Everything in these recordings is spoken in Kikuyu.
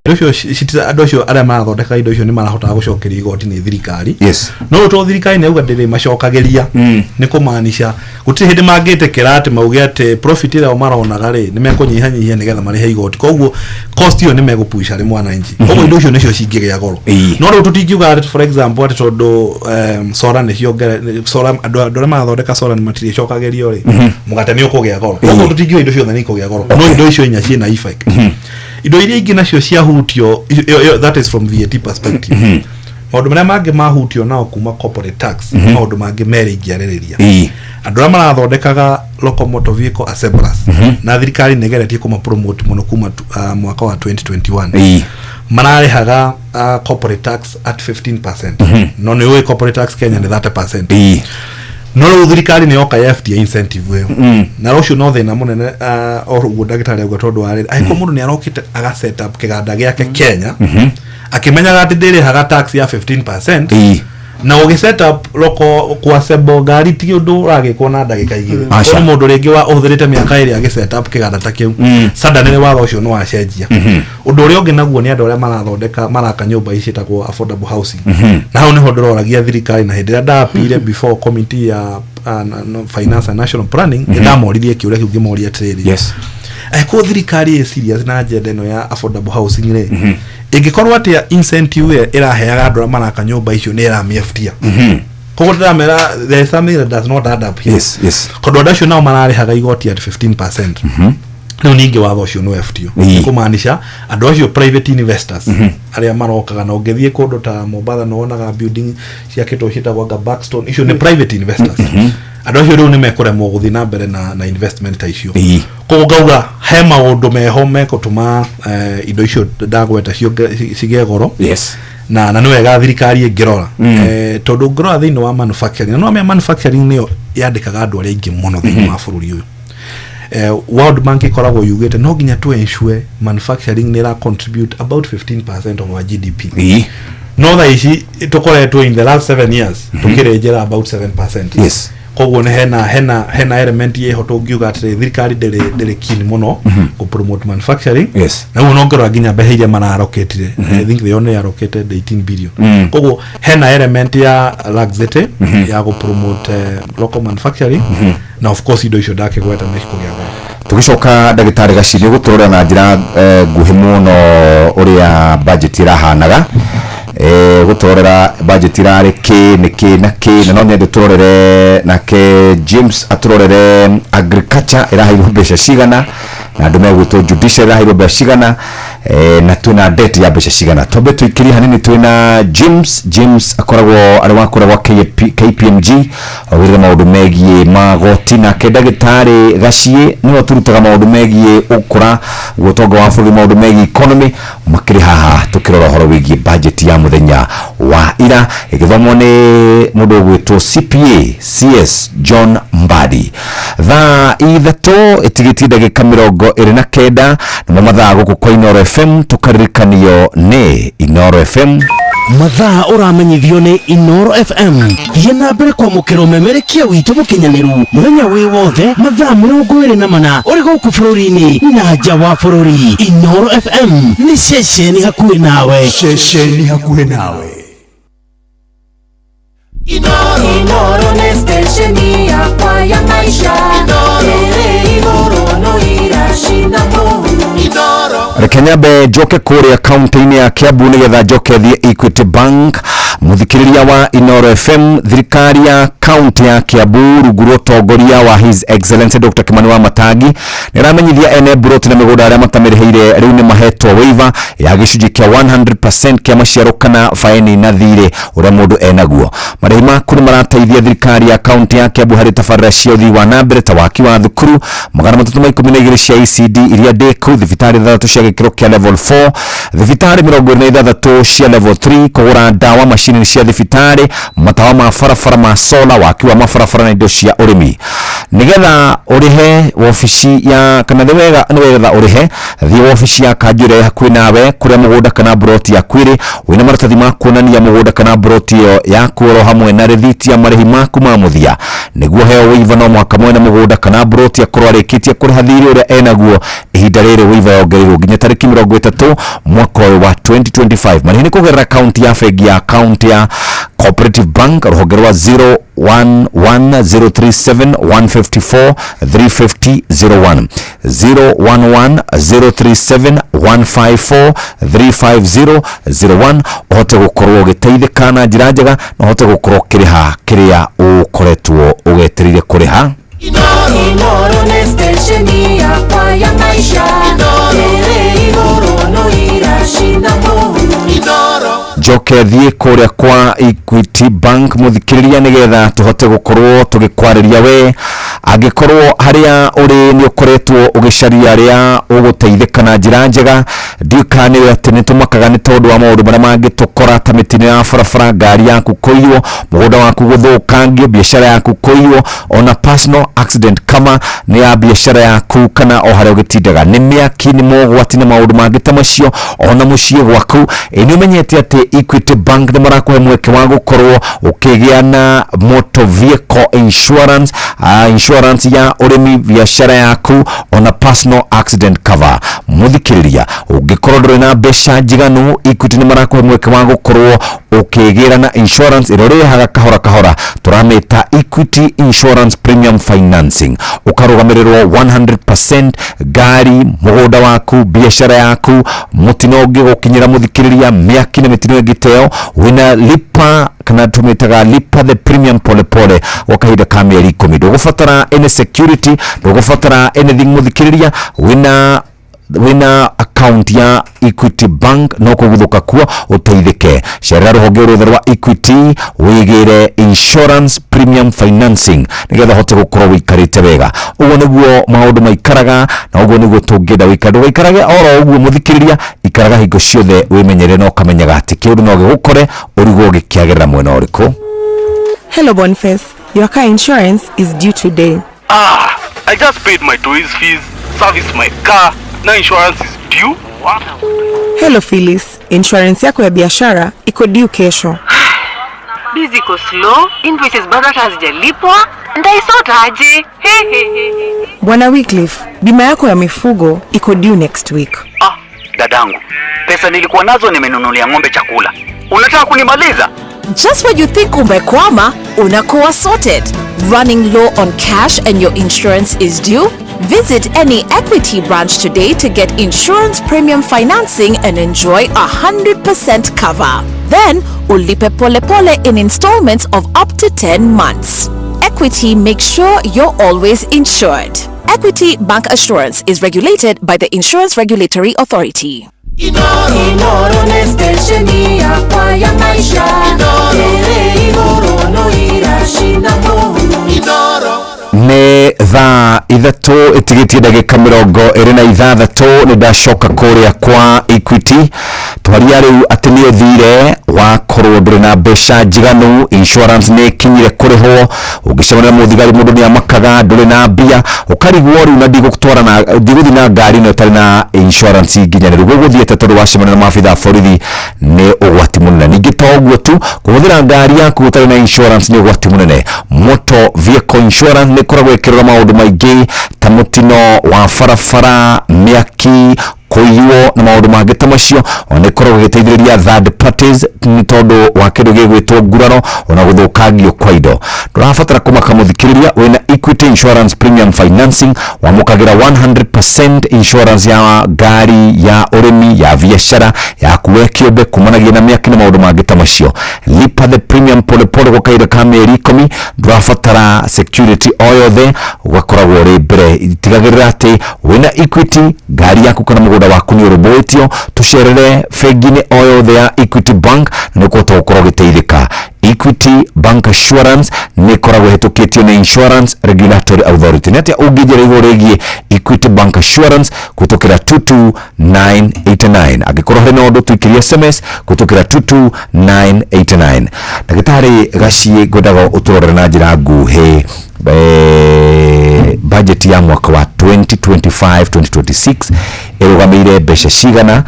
Indo icio andũ acio arĩa marathondeka indo icio nĩ marahotaga gũcokerio igoti nĩ thirikari. No rĩu tondũ thirikari nĩ yauga ndĩrĩ macokagĩria, nĩ kũmaanisha gũtirĩ hĩndĩ mangĩtĩkĩra atĩ mauge atĩ profit ĩrĩa o maronaga rĩ, nĩ mekũnyihanyihia nĩgetha marĩhe igoti. Koguo cost ĩyo nĩ megũpush harĩ mwananchi. Koguo indo icio nĩcio cingĩgĩa goro. No rĩu tũtingiuga atĩ, for example, atĩ tondũ solar nĩ ciongere solar, andũ arĩa marathondeka solar nĩ matirĩcokagĩrio rĩ, mũgate nĩ ũkũgĩa goro. Koguo tũtingiuga indo ciothe nĩ ikũgĩa goro, no indo icio inya ciĩna effect. Indo iria ingĩ nacio ciahutio, that is from VAT perspective. Maũndũ marĩa mangĩ mahutio nao kuma corporate tax, maũndũ mangĩ merĩ ingĩarĩrĩria. Andũ arĩa marathondekaga local motor vehicle assemblers, na thirikari nĩ ĩgeretie kũma promote mũno kuma mwaka wa 2021, mararĩhaga corporate tax at 15%, no nĩ ũĩ corporate tax Kenya nĩ 30%. No rĩu thirikari nĩ yoka yebutia incentive ĩyo, na ũcio no thĩna mũnene, o ũguo ndagĩtarĩ auga, tondũ wa rĩrĩ, angĩkorwo mũndũ nĩ arokĩte aga set up kĩganda gĩake Kenya akĩmenyaga atĩ ndĩrĩhaga tax ya 15%, na ũgĩ set up local kũassemble ngari ti ũndũ ũragĩkwo na ndagĩka 2. Aca. Korwo mũndũ rĩngĩ wa ũhũthĩrĩte mĩaka 2 agĩ set up kĩganda ta kĩu, suddenly watho ũcio nĩ wacenjia. Ũndũ ũrĩa ũngĩ naguo nĩ andũ arĩa marathondeka, maraka nyũmba ici ciĩtagwo affordable housing, na hau nĩho ndĩroragia thirikari. Na hĩndĩ ĩrĩa ndapire before committee ya finance and national planning, nĩ ndamoririe kĩũria kĩu, ngĩmoria atĩrĩrĩ, angĩkorwo thirikari ĩ serious na agenda ĩno ya affordable housing rĩ, ĩngĩkorwo atĩa incentive ĩrĩa ĩraheaga andũ arĩa maraka nyũmba icio nĩ ĩramĩebutia? Koguo ndĩramera there is something that does not add up here, tondũ andũ acio nao mararĩhaga igoti at 15%. Rĩu ningĩ watho ũcio nĩ webutio. Nĩ kũmaanisha andũ acio private investors arĩa marokaga, na ũngĩthiĩ kũndũ ta Mombatha nĩ wonaga building ciakĩtwo ciĩtagwo anga Blackstone, icio nĩ private investors. Andũ acio rĩu nĩ mekũremwo gũthiĩ na mbere na investment ta icio. Koguo ngauga he maũndũ meho mekũtũma indo icio ndagweta cigĩe goro, na nĩ wega thirikari ĩngĩrora, tondũ ũngĩrora thĩinĩ wa manufacturing, na no amenya manufacturing nĩyo yandĩkaga andũ arĩa aingĩ mũno thĩinĩ wa bũrũri ũyũ. World Bank ĩkoragwo yugĩte no nginya tu ensure manufacturing nĩ ĩra contribute about 15% of our GDP, no thaa ici tũkoretwo in the last 7 years tũkĩrĩnjĩra about 7%. Koguo nĩ hena element ĩho tũngiuga atĩrĩ, thirikari ndĩrĩ keen mũno kũ promote manufacturing. Na ũguo no ngĩrora nginya mbeca iria mararoketire, I think they only allocated 18 billion. Koguo hena element ya laxity ya gũ promote local manufacturing, na of course indo icio ndakĩgweta nĩ cikũgĩa goro. Tũgĩcoka, ndagĩtarĩ Gaciri, gũtũrora na njĩra nguhĩ mũno ũrĩa budget ĩrahanaga, gũtũrorera budget ĩrarĩ kĩ nĩ kĩ na kĩ, na no nyende tũrorere nake James atũrorere agriculture ĩraheirwo mbeca cigana, na andũ megwĩtwo judiciary ĩraheirwo mbeca cigana, na twĩna debt ya mbeca cigana. Twambe tũikĩrie hanini twĩna James. James akoragwo arĩ wa kũrĩa gwa KP, KPMG, augĩrĩre maũndũ megiĩ magoti. Nake ndagĩtarĩ Gaciĩ nĩwe tũrutaga maũndũ megiĩ ũkũra ũtonga wa bũrũri, maũndũ megiĩ economy makĩrĩ haha tũkĩrora ũhoro wĩgiĩ budget ya mũthenya wa ira ĩgĩthomwo nĩ mũndũ ũgwĩtwo CPA CS John Mbadi. Thaa 3 ĩtigĩtie ndagĩka 29 nĩmo mathaa gũkũ kwa Inoro FM. Tũkaririkanio nĩ Inoro FM. Mathaa ũramenyithio nĩ Inoro FM. Thiĩ na mbere kwamũkĩra ũmemerekia witũ mũkinyanĩru mũthenya wĩ wothe, mathaa 24, ũrĩ gũkũ bũrũri-inĩ na nja wa bũrũri. Inoro FM nĩ ceceni hakuhĩ nawe. Ceceni hakuhĩ nawe. Inoro nĩ stesheni yakwa ya maisha ĩrĩ igũrũ no iracina mũhu. Reke nyambe njoke kũrĩa kaunti-inĩ ya Kiambu nĩgetha njoke thiĩ Equity Bank. Mũthikĩrĩria wa Inoro FM, thirikari ya kaunti ya Kiambu rungu rwa ũtongoria wa His Excellency Dr. Kimani wa Matangi nĩ ĩramenyithia ene mburoti na mĩgũnda arĩa matamĩrĩhĩire rĩu nĩ mahetwo waiver ya gĩcunjĩ kĩa 100% kĩa maciaro kana faini na thirĩ ũrĩa mũndũ enaguo. Marĩhi maku nĩ marateithia thirikari ya kaunti ya Kiambu harĩ tabarĩra cia ũthii wa na mbere ta waki wa thukuru 312 cia ECD iria ndĩku, thibitarĩ ithathatũ cia gĩkĩro kĩa level 4, thibitarĩ 26 cia level 3, kũgũra ndawa, macini. Nini cia thibitarĩ, matawa ma barabara ma sola, waki wa mabarabara na indo cia ũrĩmi. Nigetha ũrĩhe wobici ya kana nĩ wega, nĩgetha ũrĩhe, thiĩ wobici ya kanjũ ĩrĩa ĩ hakuhĩ nawe, kũrĩa mũgũnda kana mburoti yaku ĩrĩ, wĩna maratathi ma kuonania mũgũnda kana mburoti ĩyo yaku, oro hamwe na rĩthiti ya marĩhi maku ma mũthia. Nĩguo heo waiver, no mũhaka mwene mũgũnda kana mburoti akorwo arĩkĩtie kũrĩha thirĩ ũrĩa enaguo. Ihinda rĩrĩ waiver yongereirwo nginya tarĩki 30 mwaka ũyũ wa 2025. Marĩhi nĩ kũgerera akaunti ya bengi ya akaunti ya Cooperative Bank, rũhonge rwa 011037 154 350 01, 011037 154 350 01, ũhote gũkorwo ũgĩteithĩka na njĩra njega na ũhote gũkorwo ũkĩrĩha kĩrĩa ũkoretwo ũgetereire kũrĩha. Inoro nĩ station yakwa ya maisha ĩrĩ igũrũ no iracina mũhu. Njoke thiĩ kũrĩa kwa Equity Bank, mũthikĩrĩria, nĩgetha tũhote gũkorwo tũgĩkwarĩria we. Angĩkorwo harĩa ũrĩ nĩ ũkoretwo ũgĩcaria arĩa ũgũteithĩka na njĩra njega, ndiũĩ kana nĩ atĩ nĩ tũmakaga nĩ tondũ wa maũndũ marĩa mangĩtũkora ta mĩtino ya barabara, ngari yaku kũiywo, mũgũnda waku gũthũkangio, biacara yaku kũiywo, ona personal accident kama nĩ ya biacara yaku kana o harĩa ũgĩtindaga, nĩ mĩaki, nĩ mogwati na maũndũ mangĩ ta macio, ona mũciĩ gwaku. Ĩ nĩ ũmenyete atĩ Equity Bank nĩ marakũhe mweke wa gũkorwo ũkĩgĩa na motor vehicle insurance, insurance ya ũrĩmi, biacara yaku, ona personal accident cover? Mũthikĩrĩria, ũngĩkorwo ndũrĩ na mbeca njiganu, Equity nĩ marakũhe mweke wa gũkorwo ũkĩgĩra na insurance ĩrĩa ũrĩhaga kahora kahora, tũramĩta Equity Insurance Premium Financing. Ũkarũgamĩrĩrwo 100% ngari, mũgũnda waku, biacara yaku, mũtino ũngĩgũkinyĩra, mũthikĩrĩria, mĩaki na mĩtino ĩngĩ ta ĩyo, wĩna lipa kana tũmĩtaga lipa the premium polepole gwa kahinda ka mĩeri 10. Ndũgũbatara any security, ndũgũbatara anything, mũthikĩrĩria. Wĩna account ya Equity Bank no kũguthũka kuo ũteithĩke. Cerera rũhonge ruothe rwa Equity wĩgĩre insurance premium financing nĩgetha ũhote gũkorwo wĩikarĩte wega. Ũguo nĩguo maũndũ maikaraga na ũguo nĩguo tũngĩenda wĩikare. Ndũgaikarage oro ũguo, mũthikĩrĩria, ikaraga hingo ciothe wĩmenyerere na ũkamenyaga atĩ kĩũndũ no gĩgũkore ũrigwo gĩkĩagĩrĩra mwena ũrĩkũ. Hello, Boniface. Your car insurance is due today. Ah, I just paid my toys fees, serviced my car, now insurance is due? Hello, Phyllis. Insurance yako ya biashara iko due kesho. Biz iko slow, invoices bado hata hazijalipwa. Ntaisort aje? He he he he. Bwana Wycliffe, bima yako ya mifugo iko due next week. Ah, dadangu, pesa nilikuwa nazo nimenunulia ng'ombe chakula. Unataka kunimaliza? Just when you think umekwama, unakuwa sorted. Running low on cash and your insurance is due? Visit any Equity branch today to get insurance premium financing and enjoy 100% cover. Then, ulipe pole pole in installments of up to 10 months. Equity makes sure you're always insured. Equity Bank Assurance is regulated by the Insurance Regulatory Authority. Inoro nĩ station yakwa ya maisha ĩrĩ igũrũ no iracina mũhu. Nĩ thaa 3 ĩtigĩtie ndagĩka 26. Nĩ ndacoka kũrĩa kwa Equity. Twaria rĩu atĩ nĩ ũthire wakorwo ndũrĩ na mbeca njiganu, insurance nĩ ĩkinyire kũrĩhwo, ũngĩcemania na mũthigari mũndũ nĩ amakaga, ndũrĩ na mbia, ũkarigwo rĩu na ndigũtwara na ndigũthiĩ na ngari ĩno ĩtarĩ na insurance nginyanĩru, gũgũthiĩte tondũ wacemania na maabitha a borithi nĩ ũgwati mũnene. Ningĩ to ũguo tu, kũhũthĩra ngari yaku ũtarĩ na insurance nĩ ũgwati mũnene. Motor vehicle insurance nĩ ĩkoragwo ĩkĩrora maũndũ maingĩ ta mũtino wa barabara, mĩaki, kũiywo na maũndũ mangĩ ta macio. Ona ĩkoragwo ĩgĩteithĩrĩria third parties nĩ tondũ wa kĩndũ gĩgwĩtwo nguraro ona gũthũkangio kwa indo. Ndũrabatara kũmaka, mũthikĩrĩria, wĩna Equity Insurance Premium Financing, wamũkagĩra 100% insurance ya ngari, ya ũrĩmi, ya biacara yaku we kĩũmbe, kumanagia na mĩaki na maũndũ mangĩ ta macio. Lipa the premium polepole gwa kahinda ka mĩeri 10. Ndũrabatara security o yothe, ũgakoragwo ũrĩ mbere. Tigagĩrĩra atĩ wĩna Equity, ngari yaku kana mũgũnda waku nĩ ũrũmbũĩtio. Tũcerere bengi-inĩ o yothe ya Equity Bank na nĩ ũkũhota gũkorwo ũgĩteithĩka. Equity Bank Assurance nĩ ĩkoragwo ĩhĩtũkĩtio nĩ Insurance Regulatory Authority. Nĩ atĩa ũngĩnjĩra igũrũ rĩgiĩ Equity Bank Assurance kũhĩtũkĩra 22989? Angĩkorwo harĩ na ũndũ, tũikĩrie SMS kũhĩtũkĩra 22989. Ndagĩtarĩ Gaciĩ, ngwendaga ũtũrorere na njĩra nguhĩ budget ya mwaka wa 2025-2026 ĩrũgamĩire mbeca cigana,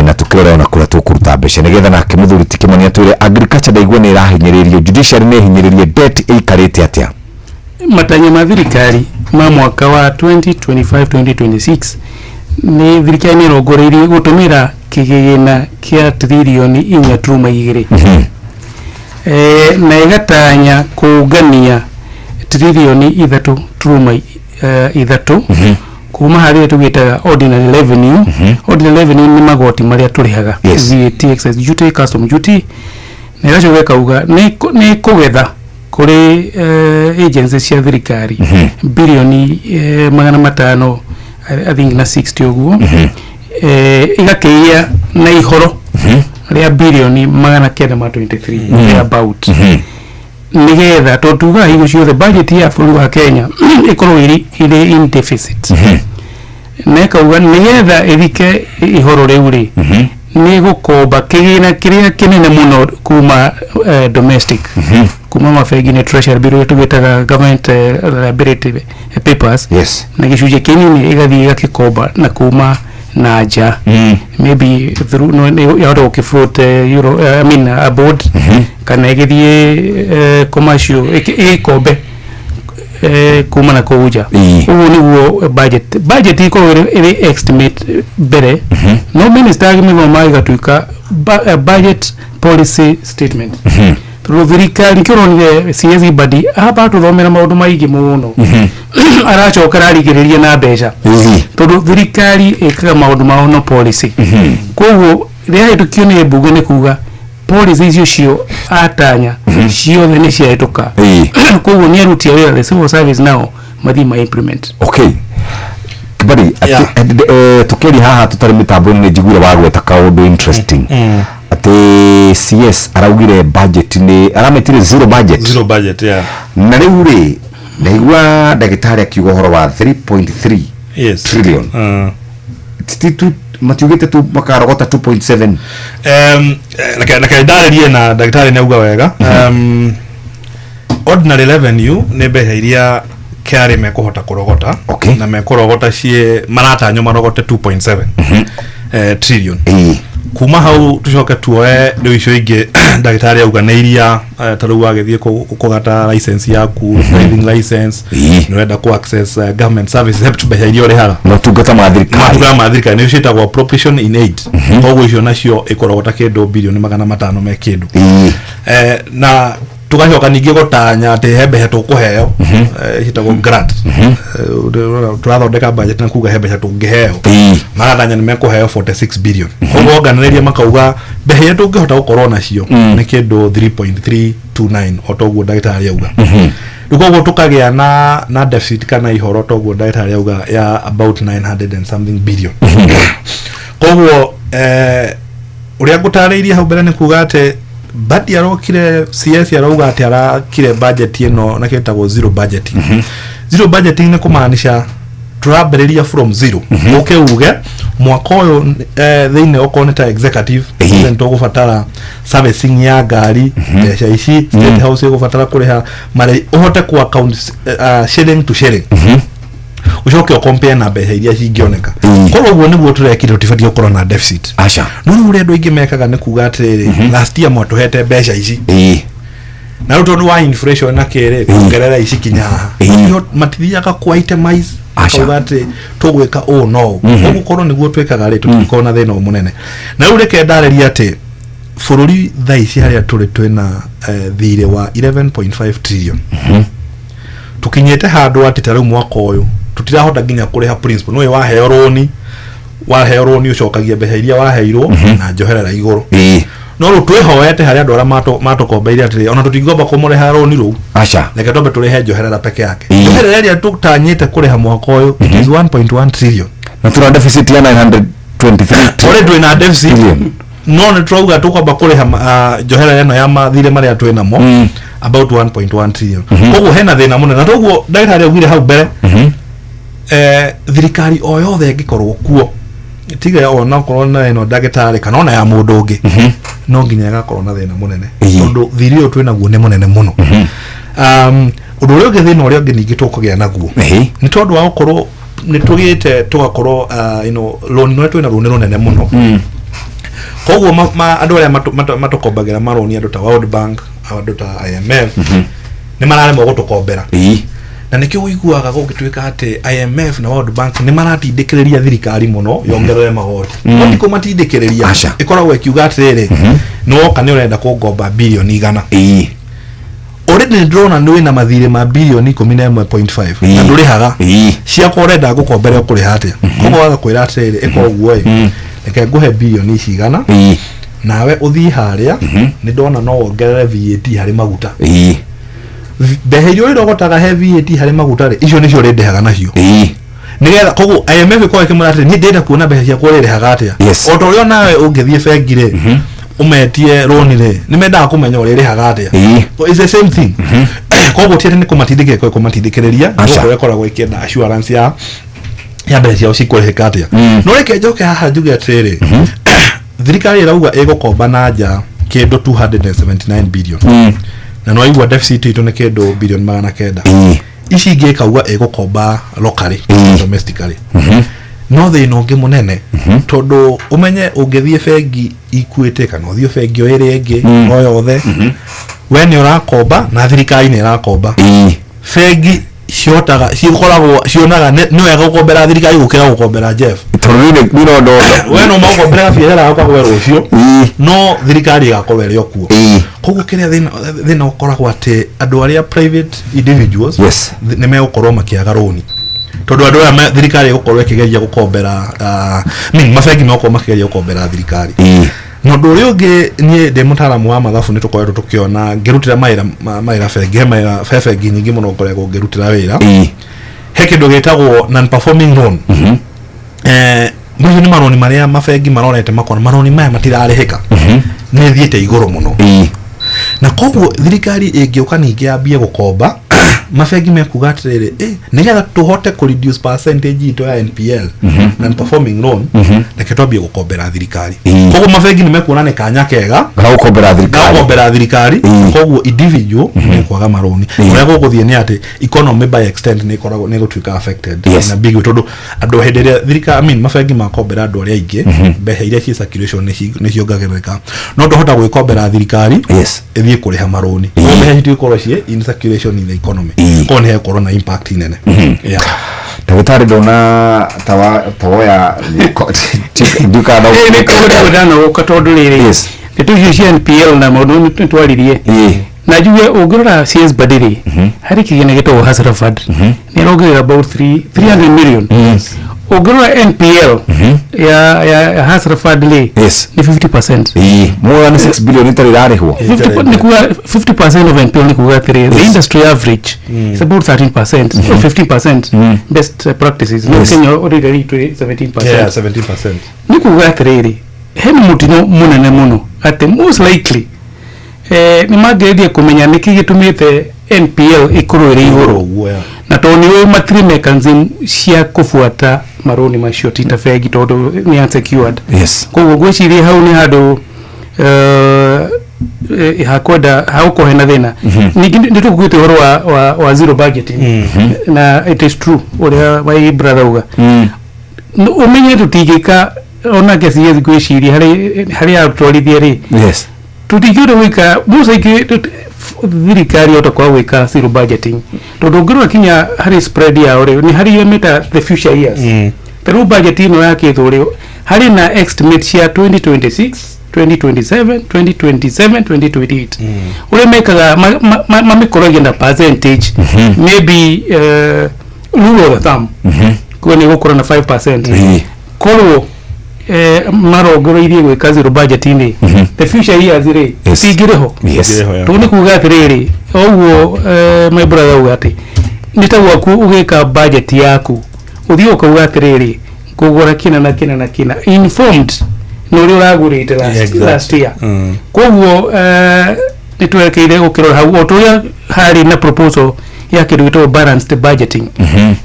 na tukĩrora ona kũrĩa tũkũruta mbeca, nĩgetha nake mũthuri ti Kĩmani atwĩre agriculture ndaigua nĩ ĩrahinyĩrĩrio, judiciary nĩ ĩhinyĩrĩrie, debt ĩikarĩte atĩa? Matanya ma thirikari ma mwaka wa 2025-2026 nĩ thirikari nĩ ĩrongoreirie gũtũmĩra kĩgĩna kĩa 4.2 tiririoni, na ĩgatanya kũngania 3.3 tiririoni kuma harĩa tũgĩtaga ordinary revenue. Ordinary revenue nĩ magoti marĩa tũrĩhaga, VAT, excise duty, custom duty, na ĩgacoka ĩkauga nĩ kũgetha kũrĩ agency cia thirikari bilioni 500, I think na 60 ũguo, ĩgakĩgĩa na ihoro rĩa bilioni 923 thereabout, nigetha tondũ tugaga hingo ciothe budget ya bũrũri wa Kenya ĩkorwo ĩrĩ in deficit, na ĩkauga nigetha ĩthike ihoro rĩu rĩ, nĩ gũkomba kĩgĩna kĩrĩa kĩnene mũno kuma domestic, kuma mabengi-inĩ, treasury bill, ũrĩa tũgĩtaga government liability papers, na gĩcunjĩ kĩnini ĩgathiĩ ĩgakĩkomba na kuma na nja, maybe through no nĩ yahota gũkĩfloat euro, I mean abroad, kana ĩgĩthiĩ commercial ĩgĩkombe kuma na kũu nja. Ũguo nĩguo budget ĩkoragwo ĩrĩ estimate mbere, no minister agĩmĩthoma ĩgatuĩka budget policy statement, tondũ thirikari nĩkĩo ũronire CS Mbadi amba tũthomera maũndũ maingĩ mũno, aracoka ararigĩrĩria na mbeca, tondũ thirikari ĩkaga maũndũ mao no policy. Koguo rĩahĩtũkio nĩ mbunge nĩ kuga policy icio cio atanya ciothe nĩ ciahĩtũka. Koguo nĩ aruti a wĩra, the civil service, nao mathiĩ ma implement. Okay, Kibari, tukiaria haha tutarĩ mĩtambo-inĩ nĩ njiguire wagweta kaũndũ interesting, atĩ CS araugire budget nĩ arametire zero budget. Zero budget, yeah. Na rĩu rĩ, ndaigua ndagĩtarĩ akiuga ũhoro wa 3.3 trillion. Ti tu matiugĩte tu makarogota 2.7? Reke ndarĩrie na ndagĩtarĩ nĩ auga wega. Ordinary revenue nĩ mbeca iria KRA mekũhota kũrogota, na mekũrogota ciĩ maratanywo marogote 2.7 trillion. Kuma hau tucoke tuoe rĩu icio ingĩ ndagĩtarĩ auga nĩ iria ta rĩu wagĩthiĩ kũgata license yaku, driving license, nĩ ũrenda ku access government services, he mbeca iria ũrĩhaga. Motungata ma thirikari. Motungata ma thirikari nĩ ciĩtagwo appropriation in aid. Koguo icio nacio ĩkũrogota kĩndũ 500 bilioni me kĩndũ. Na tugacoka ningĩ gũtanya atĩ he mbeca tũkũheo, ciĩtagwo grant. Tũrathondeka budget na kuga he mbeca tũngĩheo, magatanya nĩ mekũheo 46 billion. Koguo onganĩrĩria makauga mbeca iria tũngĩhota gũkorwo nacio nĩ kĩndũ 3.329, o toguo ndagĩtarĩ auga. Rĩu koguo tũkagĩa na deficit kana ihoro, toguo ndagĩtarĩ auga, ya about 900 and something billion. Koguo ũrĩa ngũtarĩirie hau mbere nĩ kuga atĩ Mbadi arokire, CS arauga atĩ arakire budget ĩno na kĩtagwo zero budgeting. Zero budgeting nĩ kũmaanisha tũrambĩrĩria from zero, ũke uge mwaka ũyũ, thĩinĩ okorwo nĩ ta executive nĩ tũgũbatara servicing ya ngari mbeca ici, State House ĩgũbatara kũrĩha marĩ, ũhote ku account shilling to shilling, ucoke ũcompare na mbeca iria cingĩoneka. Korwo ũguo nĩguo tũrekire, tũtibatiĩ gũkorwo na deficit. Aca. No rĩu ũrĩa andũ aingĩ mekaga nĩ kuga atĩrĩrĩ, last year mwatũhete mbeca ici, na rĩu tondũ wa inflation na kĩrĩ, tuongerera ici kinya haha. Matithiaga ku itemize, makauga atĩ tũgwĩka ũũ no ũũ. Ũguo korwo nĩguo twĩkaga rĩ, tũtingĩkorwo na thĩna ũyũ mũnene. Na rĩu reke ndarĩrie atĩ bũrũri thaa ici harĩa tũrĩ, twĩna thirĩ wa 11.5 trillion. Tukinyĩte handũ atĩ ta rĩu mwaka ũyũ tũtirahota nginya kũrĩha principal. Nĩũĩ waheo rũni ũcokagia mbeca iria waheirwo na njoherera igũrũ. No rĩu twĩhoete harĩ andũ arĩa matũkombeire atĩrĩ, ona tũtingĩomba kũmũrĩha rũni rũu, aca, reke twambe tũrĩhe njoherera peke yake. Njoherera ĩrĩa tũtanyĩte kũrĩha mwaka ũyũ, it is 1.1 trillion. Na tuna deficit ya 923. Already twĩna deficit. Billion. No nĩ tũrauga tũkwamba kũrĩha njohera ĩno ya mathirĩ marĩa twĩ namo about 1.1 trillion. Koguo hena thĩna mũnene, na toguo ndagĩtarĩ augire hau mbere, thirikari o yothe ĩngĩkorwo kuo, tiga ona okorwo na ĩno ndagĩtarĩ kana ona ya mũndũ ũngĩ, no nginya ĩgakorwo na thĩna mũnene, tondũ thirĩ ũyũ twĩ naguo nĩ mũnene mũno. Ũndũ ũrĩa ũngĩ, thĩna ũrĩa ũngĩ ningĩ tũkũgĩa naguo nĩ tondũ wa gũkorwo nĩ tũgĩte tũgakorwo loan ĩrĩa twĩ naruo nĩ rũnene mũno. Koguo andũ arĩa matũkombagĩra maroni, andũ ta World Bank, andũ ta IMF, nĩ mararemwo gũtũkombera. Na nĩkĩo ũiguaga gũgĩtuĩka atĩ IMF na World Bank nĩ maratindĩkĩrĩria thirikari mũno yongerere magoti. No ti kũmatindĩkĩrĩria, ĩkoragwo ĩkiuga atĩrĩrĩ, nĩ woka nĩ ũrenda kũngomba birioni 100, already nĩ ndĩrona nĩ wĩna mathirĩ ma birioni 11.5 na ndũrĩhaga, ciakwa ũrenda ngũkombere ũkũrĩha atĩa? Koguo wagakwĩra atĩrĩrĩ, ĩka ũguo ĩ, reke ngũhe birioni ici 100, nawe ũthiĩ harĩa nĩ ndona no wongerere VAT harĩ maguta. Mbeca iria ũrĩrogotaga he VAT harĩ maguta rĩ, icio nĩcio ũrĩndĩhaga nacio. Nĩgetha koguo IMF ĩkorwo ĩkĩmwĩra atĩrĩ, niĩ ndĩrenda kuona mbeca ciakwa ũrĩrĩhaga atĩa. O ta ũrĩa nawe ũngĩthiĩ bengi rĩ, ũmetie rũni rĩ, nĩ mendaga kũmenya ũrĩrĩhaga atĩa. So it's the same thing. Koguo ti atĩ nĩ kũmatindĩkĩrĩria, kũmatindĩkĩrĩria gũkũ ĩkoragwo ĩkĩenda assurance ya mbeca ciao cikũrĩhĩka atĩa. No reke njoke haha njuge atĩrĩrĩ, thirikari ĩrauga ĩgũkomba na nja kĩndũ 279 billion, na no igua deficit itũ nĩ kĩndũ birioni 900. Ici ingĩ ĩkauga ĩgũkomba locally, domestically. No thĩna ũngĩ mũnene, tondũ ũmenye ũngĩthiĩ bengi Equity kana ũthiĩ bengi o ĩrĩa ĩngĩ o yothe, we nĩ ũrakomba na thirikari nĩ ĩrakomba. Bengi cihotaga, cikoragwo cionaga nĩ wega gũkombera thirikari gũkĩra gũkombera Jeff. Tondũ niĩ no ndona. We no magũkombera gabiacara gaku kagwe rũciũ, no thirikari ĩgakorwo ĩrĩ o kuo. Koguo kĩrĩa thĩna ũkoragwo atĩ andũ arĩa private individuals nĩ megũkorwo makĩaga rũni, tondũ andũ aya thirikari ĩgũkorwo ĩkĩgeria gũkombera, I mean, mabengi megũkorwo makĩgeria gũkombera thirikari. Na ũndũ ũrĩa ũngĩ, niĩ ndĩ mũtaaramu wa mathabu, nĩ tũkoretwo tũkĩona ngĩrutĩra mawĩra mawĩra bengi, he mawĩra he bengi nyingĩ mũno ngoretwo ngĩrutĩra wĩra. He kĩndũ gĩtagwo non performing loan. Macio nĩ maroni marĩa mabengi marorete makona maroni maya matirarĩhĩka, nĩ thiĩte igũrũ mũno. Na koguo thirikari ĩngĩũka ningĩ yambie gũkomba, mabengi mekuga atĩrĩrĩ, nĩgetha tũhote kũ reduce percentage itũ ya NPL, non performing loan, reke twambie gũkombera thirikari. Koguo mabengi nĩ mekuona nĩ kanya kega ga gũkombera thirikari. Gũkombera thirikari. Koguo individual nĩ kwaga maroni. Ũrĩa gũgũthiĩ nĩ atĩ economy by extent nĩ ĩkoragwo nĩ ĩgũtuĩka affected na big way, tondũ andũ hĩndĩ ĩrĩa thirikari, I mean, mabengi makombera andũ arĩa aingĩ, mbeca iria ciĩ circulation nĩ ciongagĩrĩrĩka, no ndũhota gwĩkombera thirikari ĩthiĩ kũrĩha marũni. Koguo mbeca citigũkorwo ciĩ in circulation in the economy. Koguo nĩ hegũkorwo na impact nene. Yeah. Ndagĩtarĩ, ndona tawoya ndikana. Ndanogoka tondũ rĩrĩ, ndeto icio cia NPL na maũndũ nĩ twaririe, na njuge ũngĩrora CS Badiri harĩ kĩgĩna gĩtagwo Hustler Fund nĩ ĩrongerera about 3 300 million. Ũngĩrora NPL ya Hustler Fund rĩ, nĩ 50%. More than 6 billion itarĩ irarĩhwo. 50, ni kuga 50% of NPL, ni kuga atĩrĩ, the industry average is about 13% or 15%, best practices. No Kenya already rĩ 17%. Yeah, 17%. Nĩ kuga atĩrĩrĩ, hena mũtino mũnene mũno atĩ most likely nĩ mangĩgeria kũmenya nĩkĩ gĩtũmĩte NPL ĩkorwo ĩrĩ igũrũ. Ũguo, yeah. Na tondũ nĩ matirĩ mechanism cia kũbuata marũni macio, ti ta bengi tondũ nĩ unsecured. Koguo ngwĩciria hau nĩ handũ hakwenda hagũkorwo hena thĩna. Ningĩ nĩ tũkuĩte ũhoro wa zero budgeting, na it is true ũrĩa my brother uga. Ũmenye tũtingĩka onake CS, ngwĩciria harĩ atwarithia rĩ, tũtingĩhota gwĩka most likely thirikari yahota kwaga gwĩka zero budgeting, tondũ ũngĩrora kinya harĩ spread yao rĩ, nĩ harĩ mĩta the future years. Ta rĩu budget ĩno yakĩtwo rĩ, harĩ na estimate cia 2026, 2027, 2027, 2028. Ũrĩa mekaga mamĩkoragia na percentage, maybe rule of the thumb kuo nĩ gũkorwo na 5%. Korwo marongoreirie gwĩka zero budgeting the future years rĩ, cingĩrĩ ho. Tondũ nĩ kuga atĩrĩrĩ, ũguo my brother auga atĩ nĩ ta gwaku ũgĩka budget yaku, ũthiĩ ũkauga atĩrĩrĩ, ngũgũra kĩna na kĩna na kĩna, informed Na ũrĩa ũragũrĩte last, last year. Koguo nĩ twerekeire gũkĩrora hau o tũrĩa harĩ na proposal ya kĩndũ gĩtagwo balanced budgeting,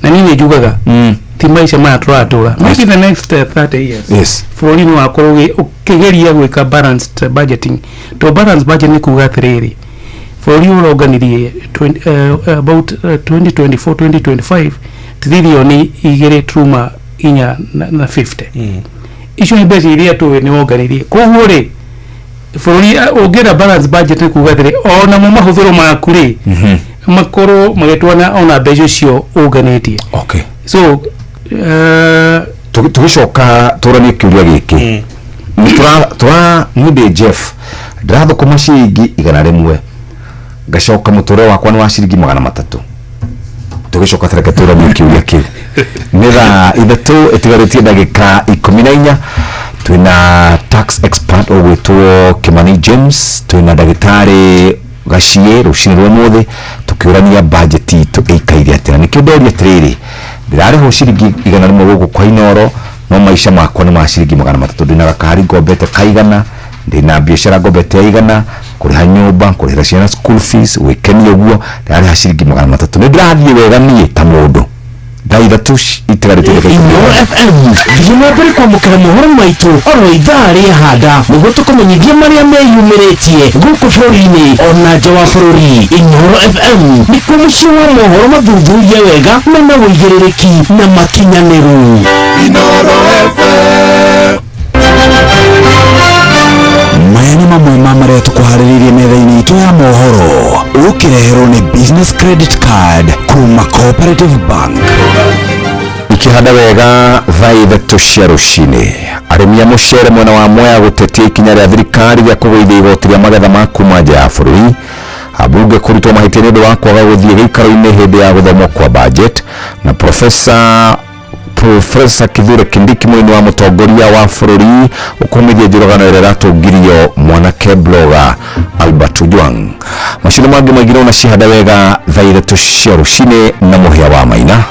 na niĩ nĩ njugaga ti maica maya tũratũra, maybe the next 30 years bũrũri nĩ wakorwo ũkĩgeria gwĩka balanced budgeting, to balanced budget nĩ kuga atĩrĩrĩ, bũrũri ũronganirie about 2024 2025 tririoni 2.4 na 50. Icio nĩ mbeca iria tũĩ nĩ wonganirie. Koguo rĩ, bũrũri ũngĩenda balance budget nĩ kuga atĩrĩ, onamo mahũthĩro maku rĩ, makorwo magĩtwana ona mbeca icio ũnganĩtie. So Tũgĩcoka tũranie kĩũria gĩkĩ. Nĩ tũra niĩ ndĩ Jeff, ndĩrathũkũma ciringi 100, ngacoka mũtũrĩre wakwa nĩ wa ciringi 300. Tũgĩcoka tareke tũranie kĩũria kĩu. Nĩ thaa 3 ĩtigarĩtie ndagĩka 14. Twĩna tax expert ũgwĩtwo Kimani James, twĩna ndagĩtarĩ Gaciĩ rũcinĩ rwa ũmũthĩ, tũkĩũrania budget itũ ĩikaire atĩa. Na nĩkĩo ndoria atĩrĩrĩ, ndĩrarĩhwo ciringi 100 gũkũ kwa Inoro, no maica makwa nĩ ma ciringi 300. Ndĩna gakari ngombete kaigana, ndĩna biacara ngombete ya 100, kũrĩha nyũmba, kũrĩhĩra ciana school fees, gwĩkenia ũguo, ndĩrarĩha ciringi 300. Nĩ ndĩrathiĩ wega niĩ ta mũndũ? Thaa 3 itigarĩtie ndagĩka 10. Inooro FM, thiĩ na mbere kwamũkĩra mohoro maitũ oro ithaa rĩa handa nĩguo tũkũmenyithia marĩa meyumĩrĩtie gũkũ bũrũri-inĩ ona nja wa bũrũri. Inooro FM nĩkuo mũciĩ wa mohoro mathuthurie wega, mena ũigĩrĩrĩki na makinyanĩru. Inooro FM. Maya nĩ mamwe ma marĩa tũkũharĩrĩirie metha-inĩ itũ ya mohoro, ũkĩreherwo nĩ business credit card kuma Cooperative Bank. Ikihanda wega thaa 3 cia rũcinĩ. Arĩmi a mũcere mwena wa Mwea gũtetia ikinya rĩa thirikari rĩa kũgũithia igoti rĩa magetha ma kuma nja ya bũrũri. Ambunge kũrutwo mahĩtia nĩ ũndũ wa kwaga gũthiĩ gĩikaro-inĩ hĩndĩ ya gũthomwo kwa budget. Na Profesa Kithure Kindiki, mũini wa mũtongoria wa bũrũri, ũkũmithia njũragano ĩrĩa ĩratũngirio mwanake blogger Albert Ojwang. Macio nĩ mangĩ maingĩ ona cihanda wega thaa 3 cia rũcinĩ na mũhĩa wa Maina.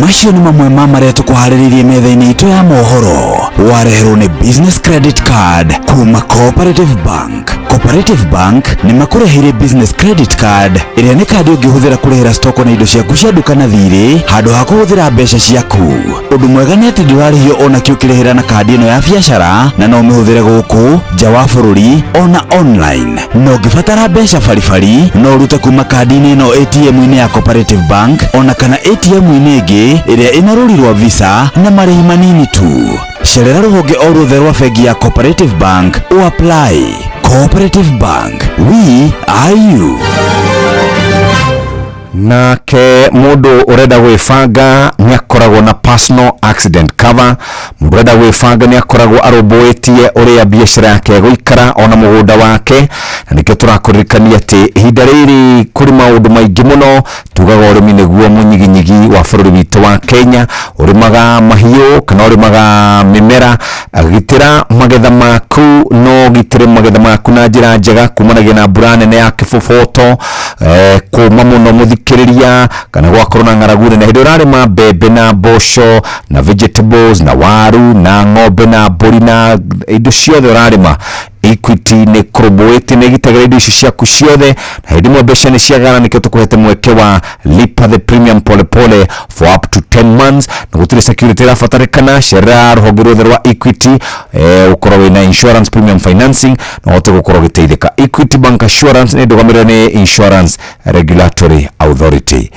Macio nĩ mamwe ma marĩa tũkũharĩrĩirie metha-inĩ itũ ya mohoro, wareherwo nĩ business credit card kuma Cooperative Bank. Cooperative Bank nĩ makũreheire business credit card, ĩrĩa nĩ kandi ũngĩhũthĩra kũrĩhĩra stoko na indo ciaku cia nduka na thirĩ handũ ha kũhũthĩra mbeca ciaku. Ũndũ mwega nĩ atĩ ndũrarĩhio ona kĩ ũkĩrĩhĩra na kandi ĩno ya biacara, na no ũmĩhũthĩre gũkũ nja wa bũrũri ona online. Na ũngĩbatara mbeca baribari, no ũrute kuma kandi-inĩ ĩno ATM-inĩ ya Cooperative Bank ona kana ATM-inĩ ĩngĩ ĩrĩa ĩna rũri rwa Visa na marĩhi manini tu. Cerera rũhonge o ruothe rwa bengi ya Cooperative Bank ũapply. Cooperative Bank, we are you. Nake mundu urenda gwibanga ni akoragwo na personal accident cover. Mundu urenda gwibanga ni akoragwo arũmbũĩtie ũrĩa biacara yake ĩgũikara ona mũgũnda wake, na nĩkĩo tũrakũririkania atĩ ihinda rĩrĩ kũrĩ maũndũ maingĩ mũno. Tugaga ũrĩmi nĩguo mũnyiginyigi wa bũrũri witũ wa Kenya. Ũrĩmaga mahiũ kana ũrĩmaga mĩmera, gitĩra magetha maku, no gitĩre magetha maku na njĩra njega kumanagia na mbura nene ya kĩboboto, kũma mũno mũthikĩrĩria, kana gwakorwo na ng'aragu nene. Hĩndĩ ũrarĩma mbembe na mboco na vegetables na waru na ng'ombe na mbũri na indo ciothe ũrarĩma, Equity nĩ kũrũmbũĩtie, nĩ ĩgitagĩra indo icio ciaku ciothe, na hĩndĩ ĩmwe mbeca nĩ ciagana. Nĩkĩo tũkũhete mweke wa lipa the premium pole pole for up to 10 months, na gũtirĩ security ĩrabatarĩkana. Cerera rũhonge ruothe rwa Equity, ũkorwo wĩna insurance premium financing na ũhote gũkorwo ũgĩteithĩka. Equity Bank Assurance nĩ ndũgamĩrĩre nĩ Insurance Regulatory Authority.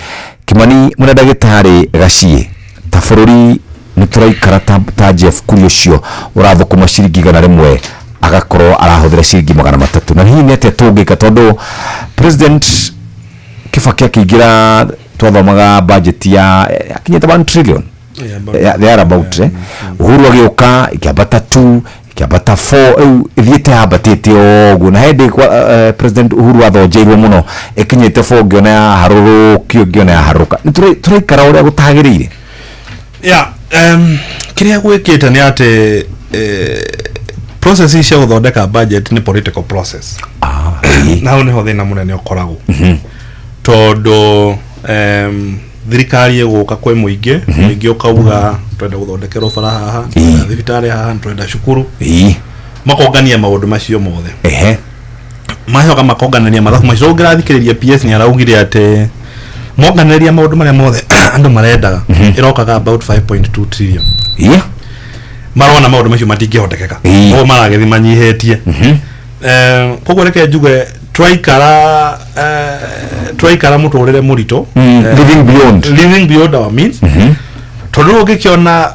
Kimani mwena ndagĩtarĩ Gaciĩ, ta bũrũri nĩ tũraikara ta Jeff Kuria ũcio ũrathũkũma ciringi 100 agakorwo arahũthĩra ciringi 300, na hihi nĩ atĩa tũngĩka? Tondũ President Kibaki akĩingĩra twathomaga budget ya akinyĩte 1 trillion, there about. Uhuru agĩũka ikĩambata 2, ikĩambata 4, rĩu ĩthiĩte yambatĩte o ũguo. Na hĩndĩ President Uhuru athonjeirwo mũno ĩkinyĩte 4, ngĩona yaharũrũkio, ngĩona yaharũrũka. Nĩ tũraikara ũrĩa gũtagĩrĩire? Yeah, kĩrĩa gwĩkĩte nĩ atĩ process ici cia gũthondeka budget nĩ political process, na hau nĩho thĩna mũnene ũkoragwo, tondũ Thirikari ĩgũka kwĩ mũingĩ, mũingĩ ũkauga twenda gũthondekerwo bara haha, twenda thibitarĩ haha, twenda cukuru. Makongania maũndũ macio mothe. Macoka makonganĩria mathabu macio. Ũngĩrathikĩrĩria PS nĩ araugire atĩ monganĩrĩria maũndũ marĩa mothe andũ marendaga, ĩrokaga about 5.2 trillion. Marona maũndũ macio matingĩhotekeka, koguo maragĩthiĩ manyihĩtie. Koguo reke njuge twaikara mũtũrĩre mũritũ. Living beyond. Living beyond our means, tondũ rĩu ũngĩkĩona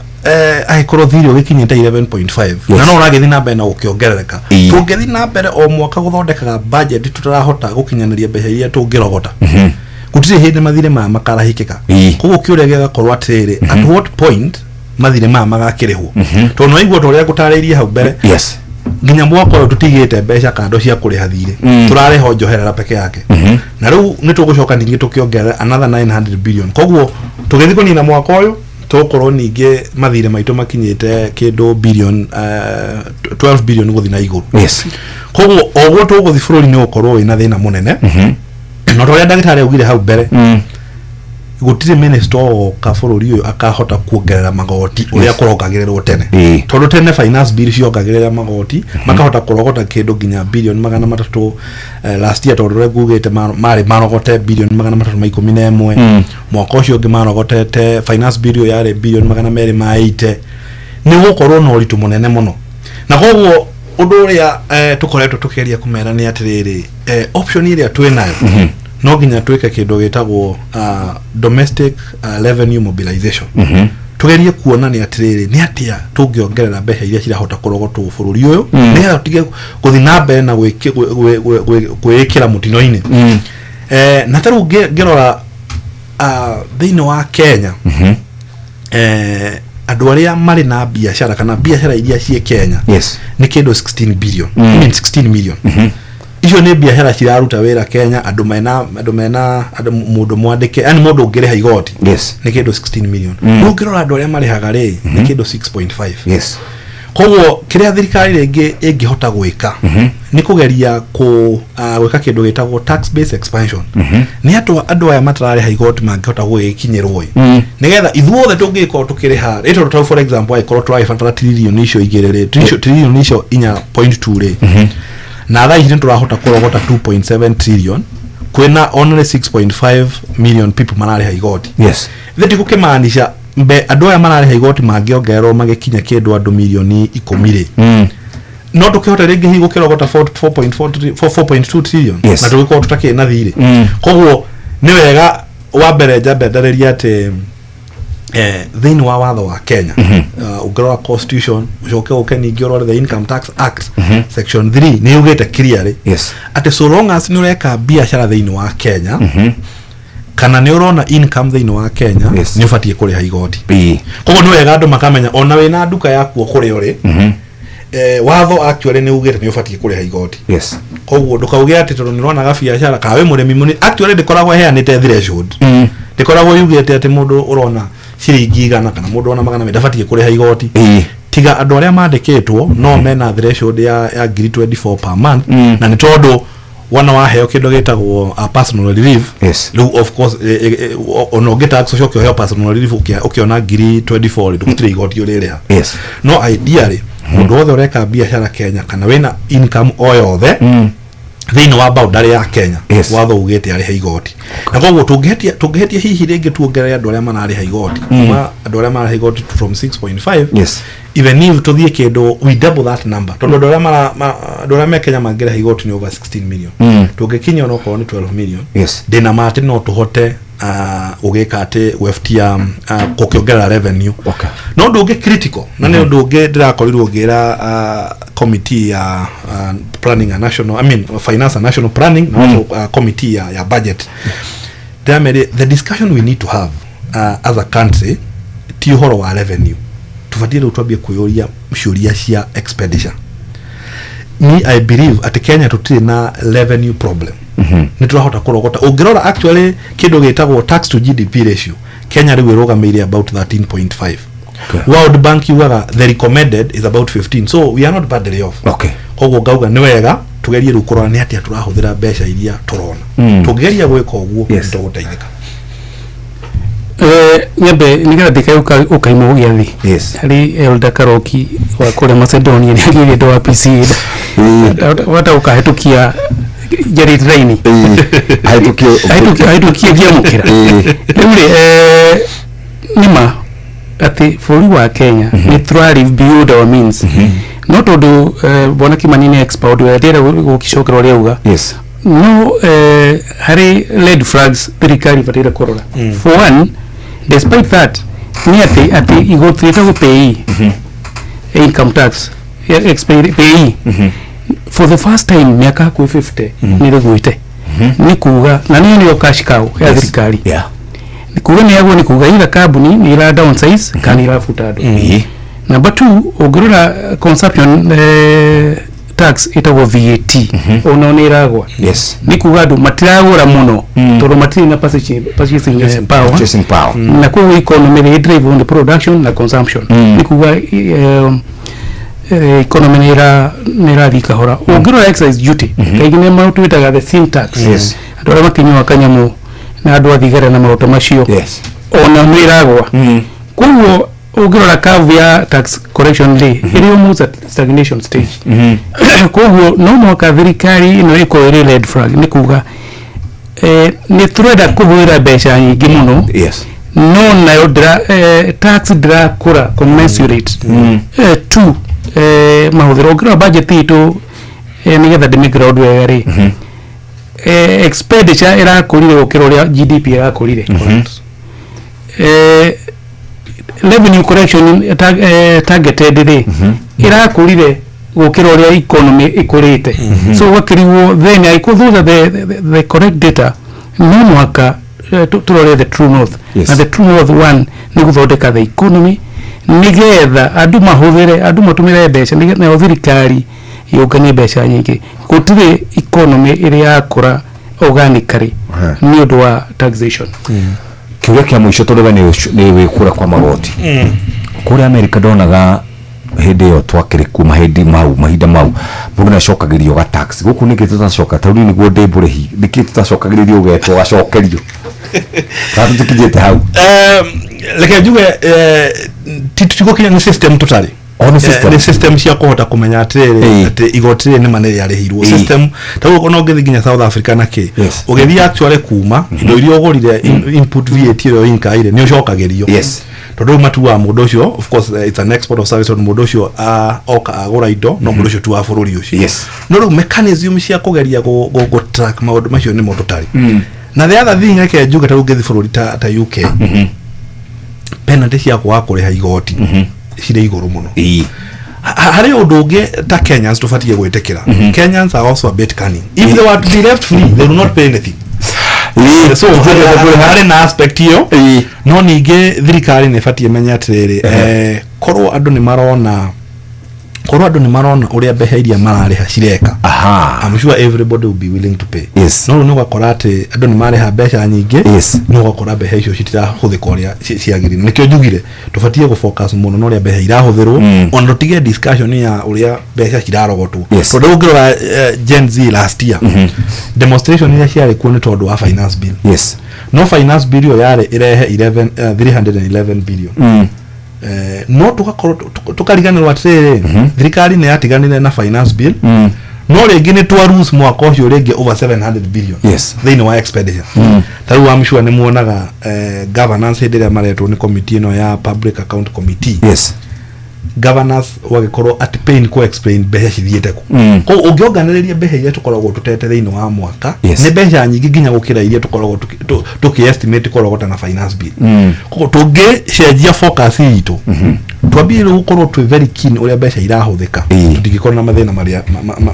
angĩkorwo thirĩ ũgĩkinyĩte 11.5 na no ũragĩthiĩ na mbere na gũkĩongerereka, tũngĩthiĩ na mbere o mwaka gũthondekaga budget tũtarahota gũkinyanĩria mbeca iria tũngĩrogota, gũtirĩ hĩndĩ mathirĩ maya makarahikĩka. Koguo kĩũria gĩgakorwo atĩrĩrĩ, at what point mathirĩ maya magakĩrĩhwo? Tondũ nĩwaigua ta ũrĩa ngũtarĩirie hau mbere, nginya mwaka ũyũ tũtigĩte mbeca kando cia kũrĩha thirĩ, tũrarĩha o njoherera peke yake, na rĩu nĩ tũgũcoka ningĩ tũkĩongerera another 900 billion. Koguo tũgĩthiĩ kũnina mwaka ũyũ, tũgũkorwo ningĩ mathirĩ maitũ makinyĩte kĩndũ billion 12 billion gũthiĩ na igũrũ. Koguo oguo tũgũthiĩ, bũrũri nĩ ũgũkorwo wĩna thĩna mũnene. Na ta ũrĩa ndagĩtarĩ augire hau mbere, gũtirĩ minister ogoka bũrũri ũyũ akahota kuongerera magoti ũrĩa kũrongagĩrĩrwo tene, tondũ tene finance bill ciongagĩrĩra magoti makahota kũrogota kĩndũ nginya bilioni 300. Last year, tondũ ũrĩa ngugĩte, marĩ marogote bilioni 311. Mwaka ũcio ũngĩ marogotete finance bill ĩyo yarĩ bilioni 280. Nĩ gũkorwo na ũritũ mũnene mũno, na koguo ũndũ ũrĩa tũkoretwo tũkĩgeria kũmera nĩ atĩrĩrĩ, option ĩrĩa twĩ nayo, no nginya twĩke kĩndũ gĩtagwo domestic revenue mobilization. Tugerie kuona nĩ atĩrĩrĩ, nĩ atĩa tũngĩongerera mbeca iria cirahota kũrogotwo bũrũri ũyũ, nĩgetha tũtige gũthiĩ na mbere na gwĩĩkĩra mũtino-inĩ. Na ta rĩu ngĩrora thĩinĩ wa Kenya, andũ arĩa marĩ na biacara kana biacara iria ciĩ Kenya nĩ kĩndũ 16 billion. I mean 16 million. Icio nĩ biacara ciraruta wĩra Kenya, andũ mena andũ, mũndũ mwandĩke, yani mũndũ ũngĩrĩha igoti, nĩ kĩndũ 16 million. Rĩu ũngĩrora andũ arĩa marĩhaga rĩ, nĩ kĩndũ 6.5. Koguo kĩrĩa thirikari rĩngĩ ĩngĩhota gwĩka nĩ kũgeria gwĩka kĩndũ gĩtagwo tax base expansion. Nĩ andũ aya matararĩha igoti mangĩhota gũgĩkinyĩrwo ĩ, nĩgetha ithuothe tũngĩkorwo tũkĩrĩha rĩ, tondũ tau for example angĩkorwo tũragĩbatara tiririoni icio igĩrĩ rĩ, tiririoni icio 4.2 rĩ, na thaa ici nĩ tũrahota kũrogota 2.7 trillion, kwĩna only 6.5 million people mararĩha igoti. Thĩ ti gũkĩmaanisha mbe andũ aya mararĩha igoti mangĩongererwo magĩkinya kĩndũ andũ milioni 10 rĩ, no tũkĩhote rĩngĩ hihi gũkĩrogota 4.4 4.2 trillion na tũgĩkorwo tũtakĩrĩ na thirĩ. Koguo nĩ wega wa mbere njambe ndarĩria atĩ thĩinĩ wa watho wa Kenya, ũngĩrora constitution, ũcoke ũke ningĩ ũrore the Income Tax Act, section 3 nĩ yugĩte clearly atĩ so long as nĩ ũreka biacara thĩinĩ wa Kenya kana nĩ ũrona income thĩinĩ wa Kenya, nĩ ũbatiĩ kũrĩha igoti. Koguo nĩ wega andũ makamenya ona wĩna nduka yaku o kũrĩa ũrĩ, watho actually nĩ ugĩte nĩ ũbatiĩ kũrĩha igoti. Koguo ndũkauge atĩ tondũ nĩ ũronaga biacara kana wĩ mũrĩmi mũnini. Actually ndĩkoragwo ĩheanĩte threshold, ndĩkoragwo yugĩte atĩ mũndũ ũrona ciringi 100 kana mũndũ ũrona 200 ndabatiĩ kũrĩha igoti, tiga andũ arĩa mandĩkĩtwo no mena threshold ya ngiri 24 per month. Na nĩ tondũ wona waheo kĩndũ gĩtagwo personal relief, rĩu of course ona ũngĩ tax ũcoke ũheo personal relief, ũkĩona ngiri 24 rĩ, gũtirĩ igoti ũrĩrĩha. No ideally mũndũ wothe ũreka biacara Kenya kana wĩna income o yothe thĩinĩ wa boundary ya Kenya, watho ugĩte arĩhe igoti. Na koguo tũngĩhetia hihi rĩngĩ tuongerere andũ arĩa mararĩha igoti, kuma andũ arĩa mararĩha igoti from 6.5, even if tũthiĩ kĩndũ we double that number, tondũ andũ arĩa me Kenya mangĩrĩha igoti nĩ over 16 million, tũngĩkinya onokorwo nĩ 12 million, ndĩna ma atĩ no tũhote gũgĩka atĩ gweftia gũkĩongerera revenue. No ũndũ ũngĩ critical, na nĩ ũndũ ũngĩ ndĩrakorirwo ngĩra committee ya planning and national, I mean finance and national planning, na also committee ya budget, ndĩramere the discussion we need to have as a country ti ũhoro wa revenue. Tũbatiĩ rĩu twambie kwĩyũria ciũria cia expenditure. Me, I believe atĩ Kenya tũtirĩ na revenue problem, nĩ tũrahota kũrogota. Ũngĩrora actually kĩndũ gĩtagwo tax to GDP ratio, Kenya rĩu ĩrũgamĩire about 13.5. World Bank yugaga the recommended is about 15, so we are not badly off. Koguo ngauga nĩ wega tugerie rĩu kũrora nĩ atĩa tũrahũthĩra mbeca iria tũrona. Tũngĩgeria gwĩka ũguo, nĩ tũgũteithĩka. Nyambe nigetha ndikae ũkaimwo gĩathĩ. Yes. Harĩ Elder Karoki wa kũrĩa Macedonia nĩ agĩrĩte wa PCA wata ũkahĩtũkia njarĩte raini. Hĩtũkie. Ahĩtũkie ngĩamũkĩra. Rĩu rĩ, nĩma atĩ bũrũri wa Kenya nĩ tũra live beyond our means, no tondũ bwana Kimani nĩ expound wega, ndĩrenda gũgĩcokera ũrĩa auga. No harĩ red flags thirikari ibataire kũrora. For one, despite that, nĩ atĩ igoti rĩtagwo PAYE, income tax, PAYE, for the first time mĩaka hakuhĩ 50 nĩ rĩgwĩte. Nĩ kuga na nĩyo cash cow ya thirikari. Nĩ kuga nĩ yagwo, nĩ kuga either kambuni nĩ ira downsize kana nĩ irabuta andũ. Number two, ũngĩrora consumption tax ĩtagwo VAT, ona nĩ ĩragwa. Nĩ kuga andũ matiragũra mũno tondũ matirĩ na purchasing power. Purchasing power. Na koguo economy rĩ drive on the production na consumption. Nĩ kuga economy nĩ ĩrathiĩ kahora. Ũngĩrora excise duty, kaingĩ nĩ matwĩtaga the sin tax, andũ arĩa makĩnyua kanyamũ na andũ a thigara na maũndũ macio, ona nĩ ĩragwa. Koguo ũngĩrora curve ya tax correction rĩ, ĩrĩ almost at stagnation stage. Koguo no mũhaka thirikari ĩno ĩkorwo ĩrĩ red flag, nĩ kuga nĩ tũrenda kũhũthĩra mbeca nyingĩ mũno, no nayo tax ndĩrakũra commensurate to mahũthĩro. Ũngĩrora budget itũ, nĩgetha ndĩmĩ ground wega rĩ, expenditure ĩrakũrire gũkĩra ũrĩa GDP ĩrakũrire. Revenue collection targeted rĩ, ĩrakũrire gũkĩra ũrĩa economy ĩkũrĩte. So ũgakĩrigwo then angĩkorwo those are the correct data, no mũhaka tũrore the true north. Na the true north, one, nĩ gũthondeka the economy nĩgetha andũ mahũthĩre, andũ matũmĩre mbeca, nĩgetha nayo thirikari yũnganie mbeca nyingĩ. Gũtirĩ economy ĩrĩ yakũra organically nĩ ũndũ wa taxation. Kiuria kia mũico, tondũ we nĩ wĩ kũrĩa kwa magoti kũrĩa Amerika, ndonaga hĩndĩ ĩyo twakĩrĩ kuo mahĩndĩ mau, mahinda mau mũndũ nĩ acokagĩrio ga tax. Gũkũ nĩkĩ tũtacoka? Tarĩu nĩguo ndĩ mbũrĩhi, nĩkĩ tũtacokagĩrĩrio ũgetwo ũgacokerio, kana tũtikinyĩte hau? Reke njuge, tigũkinya, nĩ system tũtarĩ. O, nĩ system. Nĩ system cia kũhota kũmenya atĩrĩrĩ, atĩ igoti rĩrĩ nĩma nĩ rĩarĩhirwo. System ta rĩu ona ũngĩthiĩ nginya South Africa na kĩ, ũgĩthiĩ actually kuma indo iria ũgũrire, input VAT ĩyo inkaire nĩ ũcokagĩrio, tondũ rĩu matuaga mũndũ ũcio, of course, it's an export of service, tondũ mũndũ ũcio oka agũra indo, no mũndũ ũcio tu wa bũrũri ũcio. No rĩu mechanism cia kũgeria gũ track maũndũ macio nĩmo tũtarĩ. Na the other thing, reke njuge, ta rĩu ũngĩthiĩ bũrũri ta UK, penalty cia kwaga kũrĩha igoti cirĩ igũrũ mũno. Harĩ ũndũ ũngĩ ta Kenyans tũbatiĩ gwĩtĩkĩra. Kenyans are also a bit cunning. If they were to be left free, they will not pay anything. So harĩ na aspect ĩyo. No ningĩ thirikari nĩ ĩbatiĩ ĩmenye atĩrĩrĩ, korwo andũ nĩ marona, korwo andũ nĩ marona ũrĩa mbeca iria mararĩha cireka, I'm sure everybody will be willing to pay. No rĩu nĩ ũgakora atĩ andũ nĩ marĩha mbeca nyingĩ, no ũgakora mbeca icio citirahũthĩka ũrĩa ciagĩrĩire. Nĩkĩo njugire tũbatiĩ gũ focus mũno na ũrĩa mbeca irahũthĩrwo, ona tũtige discussion ya ũrĩa mbeca cirarogotwo. Tondũ ũngĩrora Gen Z last year, demonstration iria ciarĩ kuo nĩ tondũ wa finance bill. No finance bill ĩyo yarĩ ĩrehe 11, 311 billion. No tugakorwo tukariganĩrwo atĩrĩrĩ, thirikari nĩ yatiganire na finance bill, no rĩngĩ nĩ twa lose mwaka ũcio rĩngĩ over 700 billion thĩinĩ wa expenditure. Ta rĩu I'm sure nĩ muonaga governance hĩndĩ ĩrĩa maretwo nĩ committee ĩno ya Public Account Committee, governors ũgagĩkorwo at pain ku explain mbeca cithiĩte kũ. Koguo ũngĩonganĩrĩria mbeca iria tũkoragwo tũtete thĩinĩ wa mwaka, nĩ mbeca nyingĩ nginya gũkĩra iria tũkoragwo tũkĩ estimate kũrogota na finance bill. Koguo tũngĩcenjia focus itũ, twambie rĩu gũkorwo twĩ very keen ũrĩa mbeca irahũthĩka, tũtingĩkorwo na mathĩna marĩa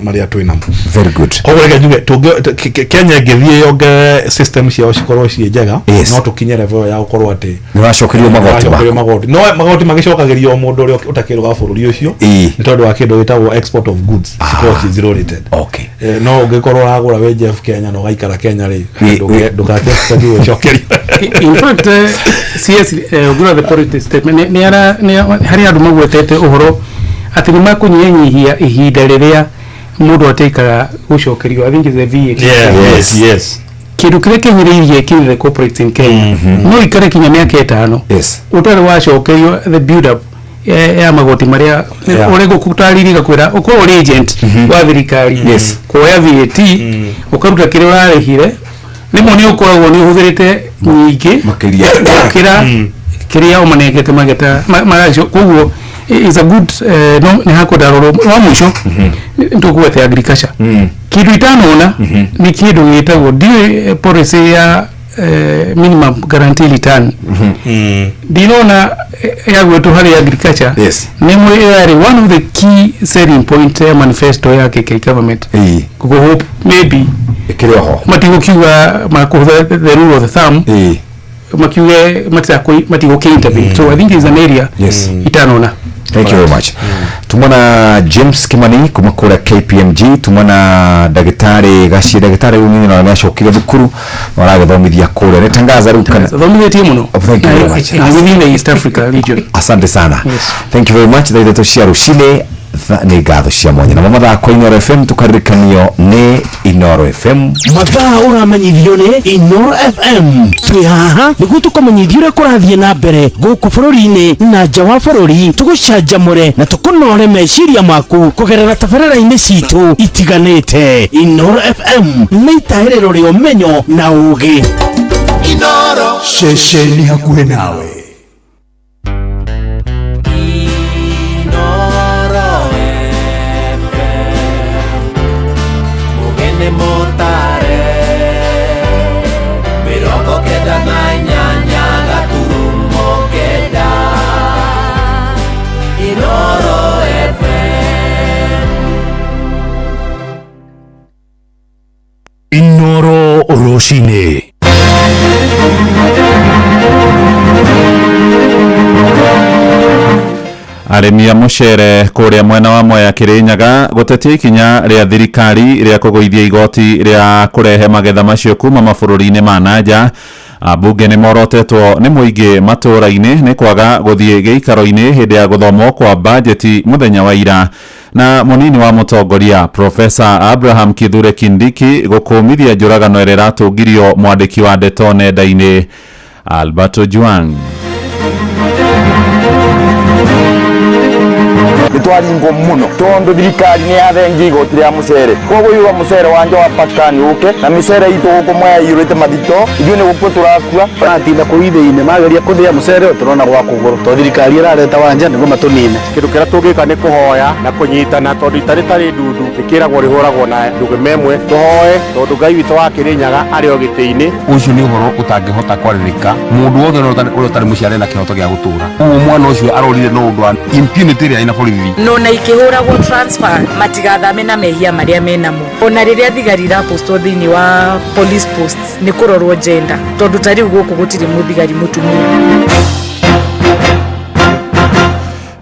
marĩa twĩ namo. Very good. Koguo reke njuge, Kenya ĩngĩthiĩ yongerere system ciao cikorwo ciĩ njega, no tũkinye level ya gũkorwo atĩ Nĩ wacokerio magoti nĩwacokerio maku. Magoti, no magoti magĩcokagĩrio o mũndũ ũrĩa ũtakĩrũga bũrũri ũcio, nĩ tondũ wa kĩndũ gĩtagwo export of goods cikorwo ci zero rated. No ũngĩkorwo ũragũra wĩ Jeff Kenya na ũgaikara Kenya rĩ, ndũgake expect gũcokerio. In fact, CS, ũngĩrora the policy statement, harĩ andũ magwetete ũhoro atĩ nĩ makũnyihanyihia ihinda rĩrĩa mũndũ atĩkaga gũcokerio. I think is the VAT. Yeah, yes. Kindu kiria kinyiriirie kiri the corporates in Kenya no ikare kinya miaka 5 utari wacokerio the build up ya magoti maria uri gukutariri gakwira ukorwo uri agent wa thirikari kuoya VAT ukaruta kiria urarihire rimwe ni ukoragwo ni uhuthirite nyingi makiria gukira kiria umanengete mageta maracio. Koguo is a good no ni hakundarorwo wa mwisho ntukuwete agriculture. Kindu itanona ni kindu gitagwo ndiũĩ policy ya minimum guarantee return. Ndinona ya gwitũ harĩ agriculture nĩ yarĩ one of the key selling point ya manifesto ya KK government. Kugo hope maybe ĩkĩrĩ oho matigũkiuga makũhũthĩra the rule of the thumb makiuge matigũkĩ intervene. So I think is an area itanona. Thank you very much. Tumona James Kimani kuma kũrĩa KPMG, tumona ndagĩtarĩ Gaciĩ, ndagĩtarĩ rĩu nini na nĩacokire thukuru na aragĩthomithia kũrĩa nĩ Tangaza rĩu kana thomithĩtie mũno. Oh, thank you very much. Within the East Africa region. Asante sana. Thank you very much. Thaa 3 cia rũcinĩ nĩ ngatho cia mwanya namo mathako Inoro FM tukaririkanio nĩ Inoro FM. Mathaa ũramenyithio nĩ Inoro FM. Twĩ haha nĩguo tũkũmenyithia ũrĩa kũrathiĩ na mbere gũkũ bũrũri-inĩ na nja wa bũrũri, tũgũcanjamũre na tũkũnore meciria maku kũgerera tabarĩra-inĩ citũ itiganĩte. Inoro FM nĩ itahĩrĩro rĩa ũmenyo na ũũgĩ. Inoro ceceni hakuhĩ nawe. Motare 98 gaturumo 9 Inoro FM. Inoro rũcinĩ. Arĩmi a mũcere kũrĩa mwena wa Mwea Kĩrĩnyaga gũtetia ikinya rĩa thirikari rĩa kũgũithia igoti rĩa kũrehe magetha macio kuma mabũrũri-inĩ ma nanja. Ambunge nĩ morotetwo nĩ mũingĩ matũũra-inĩ nĩ kwaga gũthiĩ gĩikaro-inĩ hĩndĩ ya gũthomwo kwa bajeti mũthenya wa ira. Na mũnini wa mũtongoria Profesa Abraham Kithure Kindiki gũkũmithia njũragano ĩrĩa ĩratũngirio mwandĩki wa ndeto nenda-inĩ Alberto Juang. Nitwaringwo muno tondu thirikari ni yathengia igoti ria mucere, koguo yuga mucere wanja wa Pakistan uke na micere itu guku Mwea iyurite mathito, ithuĩ nĩ gũkua tũrakua. Maratinda kũu ithĩi-inĩ mageria kũthĩa mucere ũyũ tũrona gwa kũgũrũ to thirikari ĩrareta wanja nĩguo matũnine. Kĩndũ kĩrĩa tũngĩka nĩ kũhoya na kũnyitana tondũ ita rĩtarĩ ndundu rĩkĩragwo rĩhũragwo na ndũgĩme ĩmwe. Tũhoe tondũ Ngai witũ wa Kĩrĩnyaga arĩ o gĩtĩ-inĩ. Ũcio nĩ ũhoro ũtangĩhota kwarĩrĩka mũndũ wothe ũrĩa ũtarĩ mũciare na kĩhoto gĩa gũtũra. Ũguo mwana ũcio arorire no ũndũ wa impunity ĩrĩa ĩna borithi. No na ikĩhũragwo transfer matigathame na mehia marĩa menamo. Ona rĩrĩa thigari irapostwo thĩinĩ wa police posts nĩ kũrorwo gender tondũ ta rĩu gũkũ gũtirĩ mũthigari mũtumia.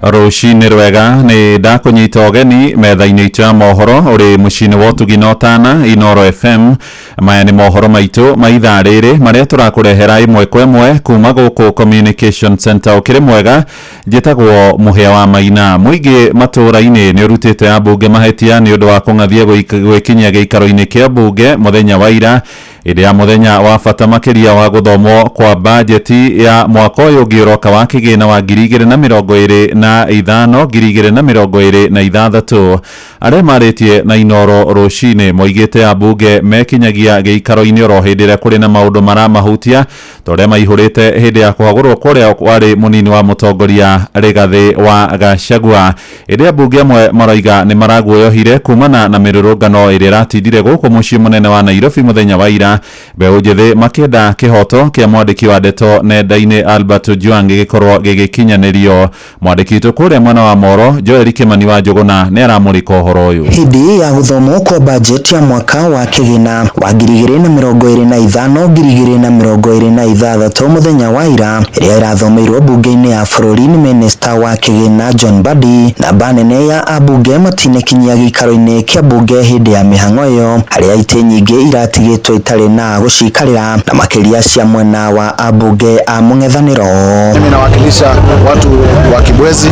Rũcinĩ rwega nĩ ndakũnyita ũgeni metha-inĩ itũ ya mohoro ũrĩ mũciĩ-inĩ wa ũtugi na ũtana Inoro FM. Maya nĩ mohoro maitũ ma ithaa rĩrĩ marĩa tũrakũrehera ĩmwe kwa ĩmwe kuma gũkũ Communication Center. Ũkĩrĩ mwega, njĩtagwo Mũhĩa wa Maina. Mũingĩ matũũra-inĩ nĩ ũrutĩte ambunge mahĩtia nĩ ũndũ wa kũng'athia gwĩkinyia gĩikaro-inĩ kĩa mbunge mũthenya wa ira hĩndĩ ya mũthenya wa bata makĩria wa gũthomwo kwa bajeti ya mwaka ũyũ ũngĩ ũroka wa kĩgĩna wa 2025 2026. Arĩa marĩtie na Inoro rũcinĩ moigĩte ambunge mekinyagia gĩikaro-inĩ oro hĩndĩ ĩrĩa kũrĩ na maũndũ maramahutia ta ũrĩa maihũrĩte hĩndĩ ya kũhagũrwo kũrĩa warĩ mũnini wa mũtongoria Rigathĩ wa Gachagua. Ĩndĩ ambunge amwe maroiga nĩ maraguoyohire kumana na mĩrũrũngano ĩrĩa ĩratindire gũkũ mũciĩ mũnene wa Nairobi mũthenya wa ira. Mbeũ njĩthĩ makĩenda kĩhoto kĩa mwandĩki wa ndeto nenda-inĩ Albert Ojwang gĩgĩkorwo gĩgĩkinyanĩrio. Mwandĩki witũ kũrĩa mwena wa Moro Joel Kimani wa Njũgũna nĩ aramũrĩka ũhoro ũyũ. Hĩndĩ ya gũthomwo kwa bajeti ya mwaka wa kĩgĩna wa 2025 2026 mũthenya wa ira ĩrĩa ĩrathomeirwo mbunge-inĩ ya bũrũri nĩ minista wa kĩgĩna John Mbadi, namba nene ya ambunge matinakinyia gĩikaro-inĩ kĩa mbunge hĩndĩ ya mĩhang'o ĩyo harĩa itĩ nyingĩ iratigĩtwo itarĩ matarĩ na gũcikarĩra na makĩria cia mwena wa ambunge a mũng'ethanĩro. Mimi nawakilisha watu wa Kibwezi.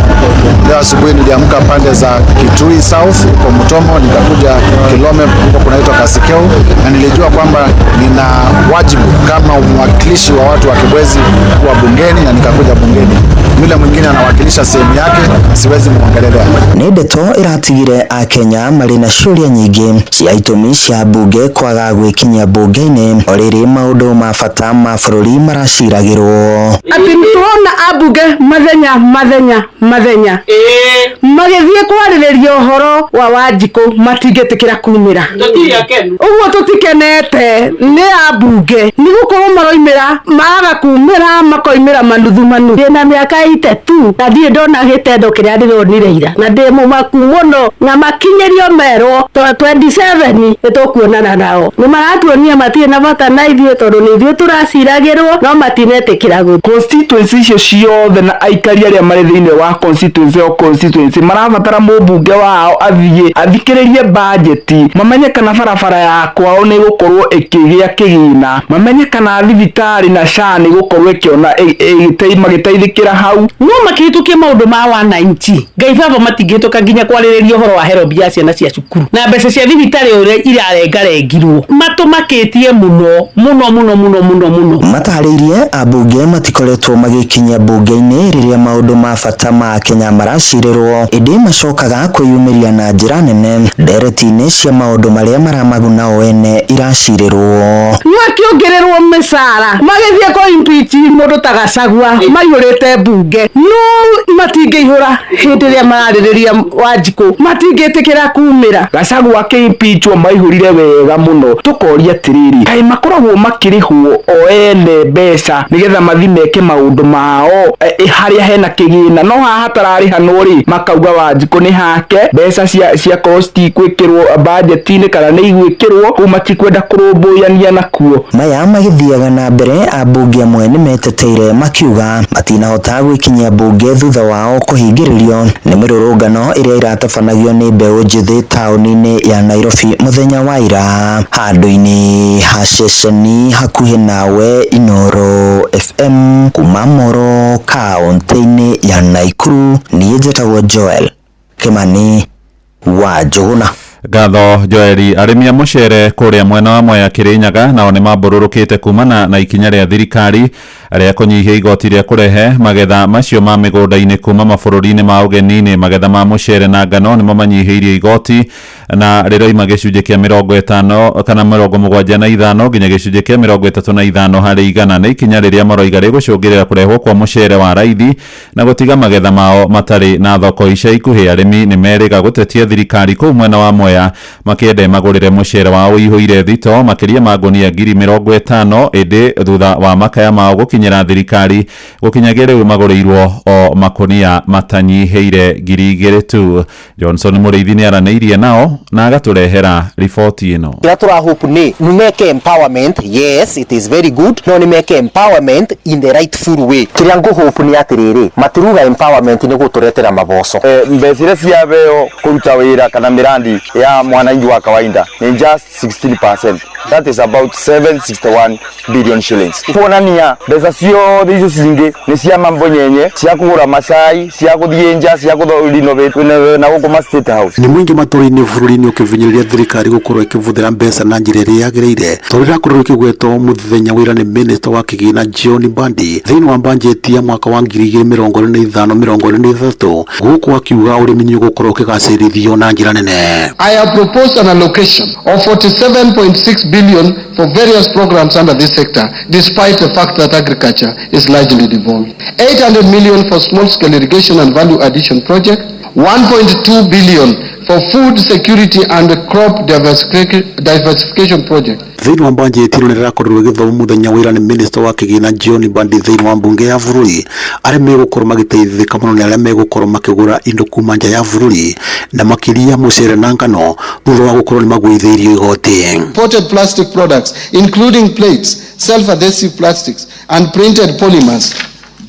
Leo asubuhi niliamka pande za Kitui South kwa Mutomo, nikakuja Kilome huko kunaitwa Kasikeu, na nilijua kwamba nina wajibu kama mwakilishi wa watu wa Kibwezi kuwa bungeni, na nikakuja bungeni. Yule mwingine anawakilisha sehemu yake, siwezi muongelelea. Nĩ ndeto ĩratigire akenya marĩ na ciũria nyingĩ cia itũmi cia mbunge kwaga gwĩkinyia mbunge-inĩ o rĩrĩ maũndũ ma bata ma bũrũri maraciragĩrwo. Atĩ nĩtũrona ambunge mathenya mathenya mathenya magĩthiĩ kwarĩrĩria ũhoro wa Wanjikũ matingĩtĩkĩra kumĩra. Ũguo tũtikenete nĩ ambunge nĩ gũkorwo maroimĩra maraga kumĩra makoimĩra manuthu manuthu. Ndĩna mĩaka 82 na ndirĩ ndona gĩtendo kĩrĩa ndĩronire ira na ndĩ mũmaku mũno na makinyĩrio merwo 27 nĩtũkuonana nao. Nĩ maratuonia matirĩ na bata na ithuĩ tondũ nĩ ithuĩ tũraciragĩrwo no matinetĩkĩra gũthiĩ. Constituency icio ciothe na aikari arĩa marĩ thĩinĩ wa constituency o constituency marabatara mũmbunge wao athiĩ athikĩrĩrie bajeti, mamenye kana barabara ya kwao nĩ ĩgũkorwo ĩkĩgĩa kĩgĩna, mamenye kana thibitarĩ na SHA nĩ ĩgũkorwo ĩkĩona magĩteithĩkĩra hau. No makĩhĩtũkia maũndũ ma wananchi ngai baba matingĩhĩtũka nginya kwarĩrĩria ũhoro wa herombi ya ciana cia cukuru na mbeca cia thibitarĩ ũrĩa irarengarengirwo matũmakĩtie mũno mũno mũno mũno mũno mũno. Matarĩirie ambunge matikoretwo magĩkinyia mbunge-inĩ rĩrĩa maũndũ ma bata ma Kenya maracirĩrwo ĩndĩ macokaga kwĩyumĩria na njĩra nene ndereti-inĩ cia maũndũ marĩa maramaguna o ene iracirĩrwo. Makĩongererwo mĩcara magĩthiĩ kũ impeach mũndũ ta Gachagua maihũrĩte mbunge no matingĩihũra hĩndĩ ĩrĩa mararĩrĩria Wanjikũ matingĩtĩkĩra kumĩra. Gachagua akĩimpeachwo maihũrire wega mũno, tũkoria atĩrĩrĩ, kaĩ makoragwo makĩrĩhwo o ene mbeca nĩgetha mathi meke maũndũ mao harĩa hena kĩgĩna, no haha hatararĩhanwo rĩ makauga Wanjikũ nĩ hake mbeca ciakorwo citikwĩkĩrwo bajeti-inĩ kana nĩ igwĩkĩrwo kũu matikwenda kũrũmbũyania nakuo. Maya magĩthiaga na mbere ambunge amwe nĩ meteteire makiuga matinahota gwĩkinyia mbunge thutha wao kũhingĩrĩrio nĩ mĩrũrũngano ĩrĩa ĩratabanagio nĩ mbeũ njĩthĩ taũni-inĩ ya Nairobi mũthenya wa ira. Handũ-inĩ ha ceceni hakuhĩ nawe Inooro FM kuma Moro kaũntĩ-inĩ ya Nakuru, niĩ njĩtagwo Joel Kimani wa Njũgũna. Ngatho Joeli. Arĩmi a mũcere kũrĩa mwena wa Mwea Kĩrĩnyaga nao nĩ mambũrũrũkĩte kumana na ikinya rĩa thirikari rĩa kũnyihia igoti rĩa kũrehe magetha macio ma mĩgũnda-inĩ kuma mabũrũri-inĩ ma ũgeni-inĩ. Magetha ma mũcere na ngano nĩmo manyihĩirio igoti na rĩroima gĩcunjĩ kĩa 50 kana 75 nginya gĩcunjĩ kĩa 35 harĩ igana. Nĩ ikinya rĩrĩa maroiga rĩgũcũngĩrĩra kũrehwo kwa mũcere wa raithi na gũtiga magetha mao matarĩ na thoko ica ikuhĩ. Arĩmi nĩ merĩga gũtetia thirikari kũu mwena wa Mwea makĩende magũrĩre mũcere wao ũihũire thito makĩria ma ngũnia 50,000 ĩndĩ thutha wa makaya mao gũkinyĩra thirikari gũkinyagia rĩu magũrĩirwo o makũnia matanyihĩire 2,000 tu. Johnson Mũrĩithi nĩ aranĩirie nao na agatũrehera riboti ĩno. Kĩrĩa tũra hope nĩ meke empowerment, yes it is very good, no nĩ meke empowerment in the rightful way. Kĩrĩa ngũ hope nĩ atĩrĩrĩ, matiruga empowerment nĩ gũtũretera maboco. Mbeca iria ciabeo kũruta wĩra kana mĩrandi ya mwananchi wa kawaida ni just 16%. That is about 761 billion shillings. Kuonania mbeca ciothe icio cingĩ nĩ cia mambo nyenye, cia kũgũra macai, cia gũthiĩ nja, cia kũrenovate na gũkũ ma State House. Nĩ mũingĩ matũra-inĩ bũrũri-inĩ ũkĩvinyĩrĩria thirikari gũkorwo ĩkĩbũthĩra mbeca na njĩra ĩrĩa yagĩrĩire tondũ rĩrakorirwo ĩkĩgwetwo mũthenya wĩra nĩ minista wa kĩgĩna John Mbadi thĩinĩ wa bajeti ya mwaka wa 2025-2023 gũkũ akiuga ũrĩmi nĩ ũgũkorwo ũkĩgacĩrithio na njĩra nene. I have proposed an allocation of 47.6 billion for various programs under this sector, despite the fact that agriculture is largely devolved. 800 million for small-scale irrigation and value addition project, 1.2 billion for food security and crop diversification project. Thĩinĩ wa bajeti ĩno nĩrĩrakorirwo ĩgĩthomwo mũthenya wĩra nĩ minista wa kĩgĩna John Mbadi thĩinĩ wa mbunge ya bũrũri. Arĩa megũkorwo magĩteithĩka mũno nĩ arĩa megũkorwo makĩgũra indo kuma nja ya bũrũri na makĩria mũcere na ngano thutha wa gũkorwo nĩ magũithĩirio igoti. Imported plastic products including plates, self-adhesive plastics and printed polymers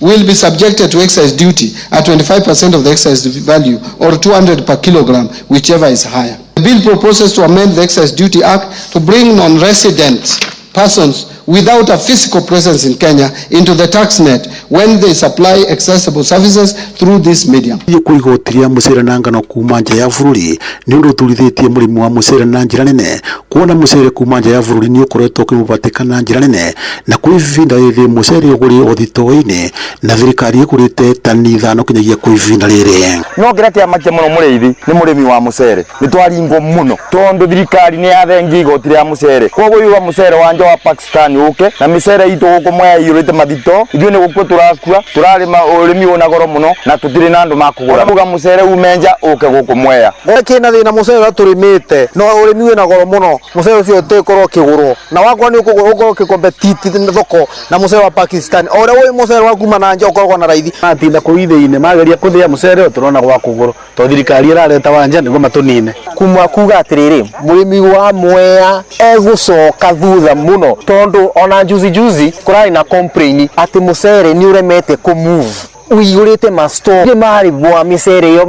will be subjected to excise duty at 25% of the excise value or 200 per kilogram, whichever is higher. The bill proposes to amend the Excise Duty Act to bring non-resident persons without a physical presence in Kenya into the tax net when they supply accessible services through this medium. Thiĩ kwa igoti rĩa mũcere na ngano kuma nja ya bũrũri nĩ ũndũ ũturithĩtie mũrĩmi wa mũcere na njĩra nene, kuona mũcere kuma nja ya bũrũri nĩ ũkoretwo ũkĩmũbatĩka na njĩra nene, na kwa ihinda rĩrĩ mũcere ũgũrĩ o thitoo-inĩ na thirikari ĩgũrĩte tani 5 kinyagia kwa ihinda rĩrĩ. No kĩrĩa kĩamakia mũno mũrĩithi nĩ mũrĩmi wa mũcere nĩ twaringwo mũno tondũ thirikari nĩ yathengia igoti rĩa mũcere, koguo yuga mũcere wa nja wa Pakistan ũke na mĩcere itũ gũkũ Mwea iyũrĩte mathito, ithuĩ nĩ gũkua tũrakua, tũrarĩma ũrĩmi wĩna goro mũno na tũtirĩ na andũ makũgũra. Uga mũcere ume nja ũke gũkũ Mwea. Kĩna thĩna mũcere ũrĩa tũrĩmĩte no ũrĩmi wĩna goro mũno, mũcere ũcio ũtĩkorwo ũkĩgũrwo na wakwa nĩ ũgũkorwo ũkĩcompete thoko na mũcere wa Pakistan, o ũrĩa mũcere wa kuma na nja ũkoragwo na raithi. Matinda kũu ithĩinĩ mageria kũthĩa mũcere ũyũ tũrona gwa kũgũrwo tondũ thirikari ĩrareta wa nja nĩguo matũnine. Kuma kuga atĩrĩrĩ, mũrĩmi wa Mwea egũcoka thutha mũno tondũ ona juzi juzi kũrarĩ na complain atĩ mũcere nĩ ũremete kũ move ũiyũrĩte ma store marĩ mĩcere ĩyo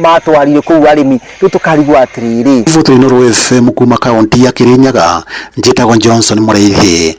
matwarire kũu arĩmi, rĩu tũkarigwo atĩrĩrĩ. Ibuto Inooro FM kuma kaunti ya Kirinyaga, njĩtagwo Johnson Mũrĩithi.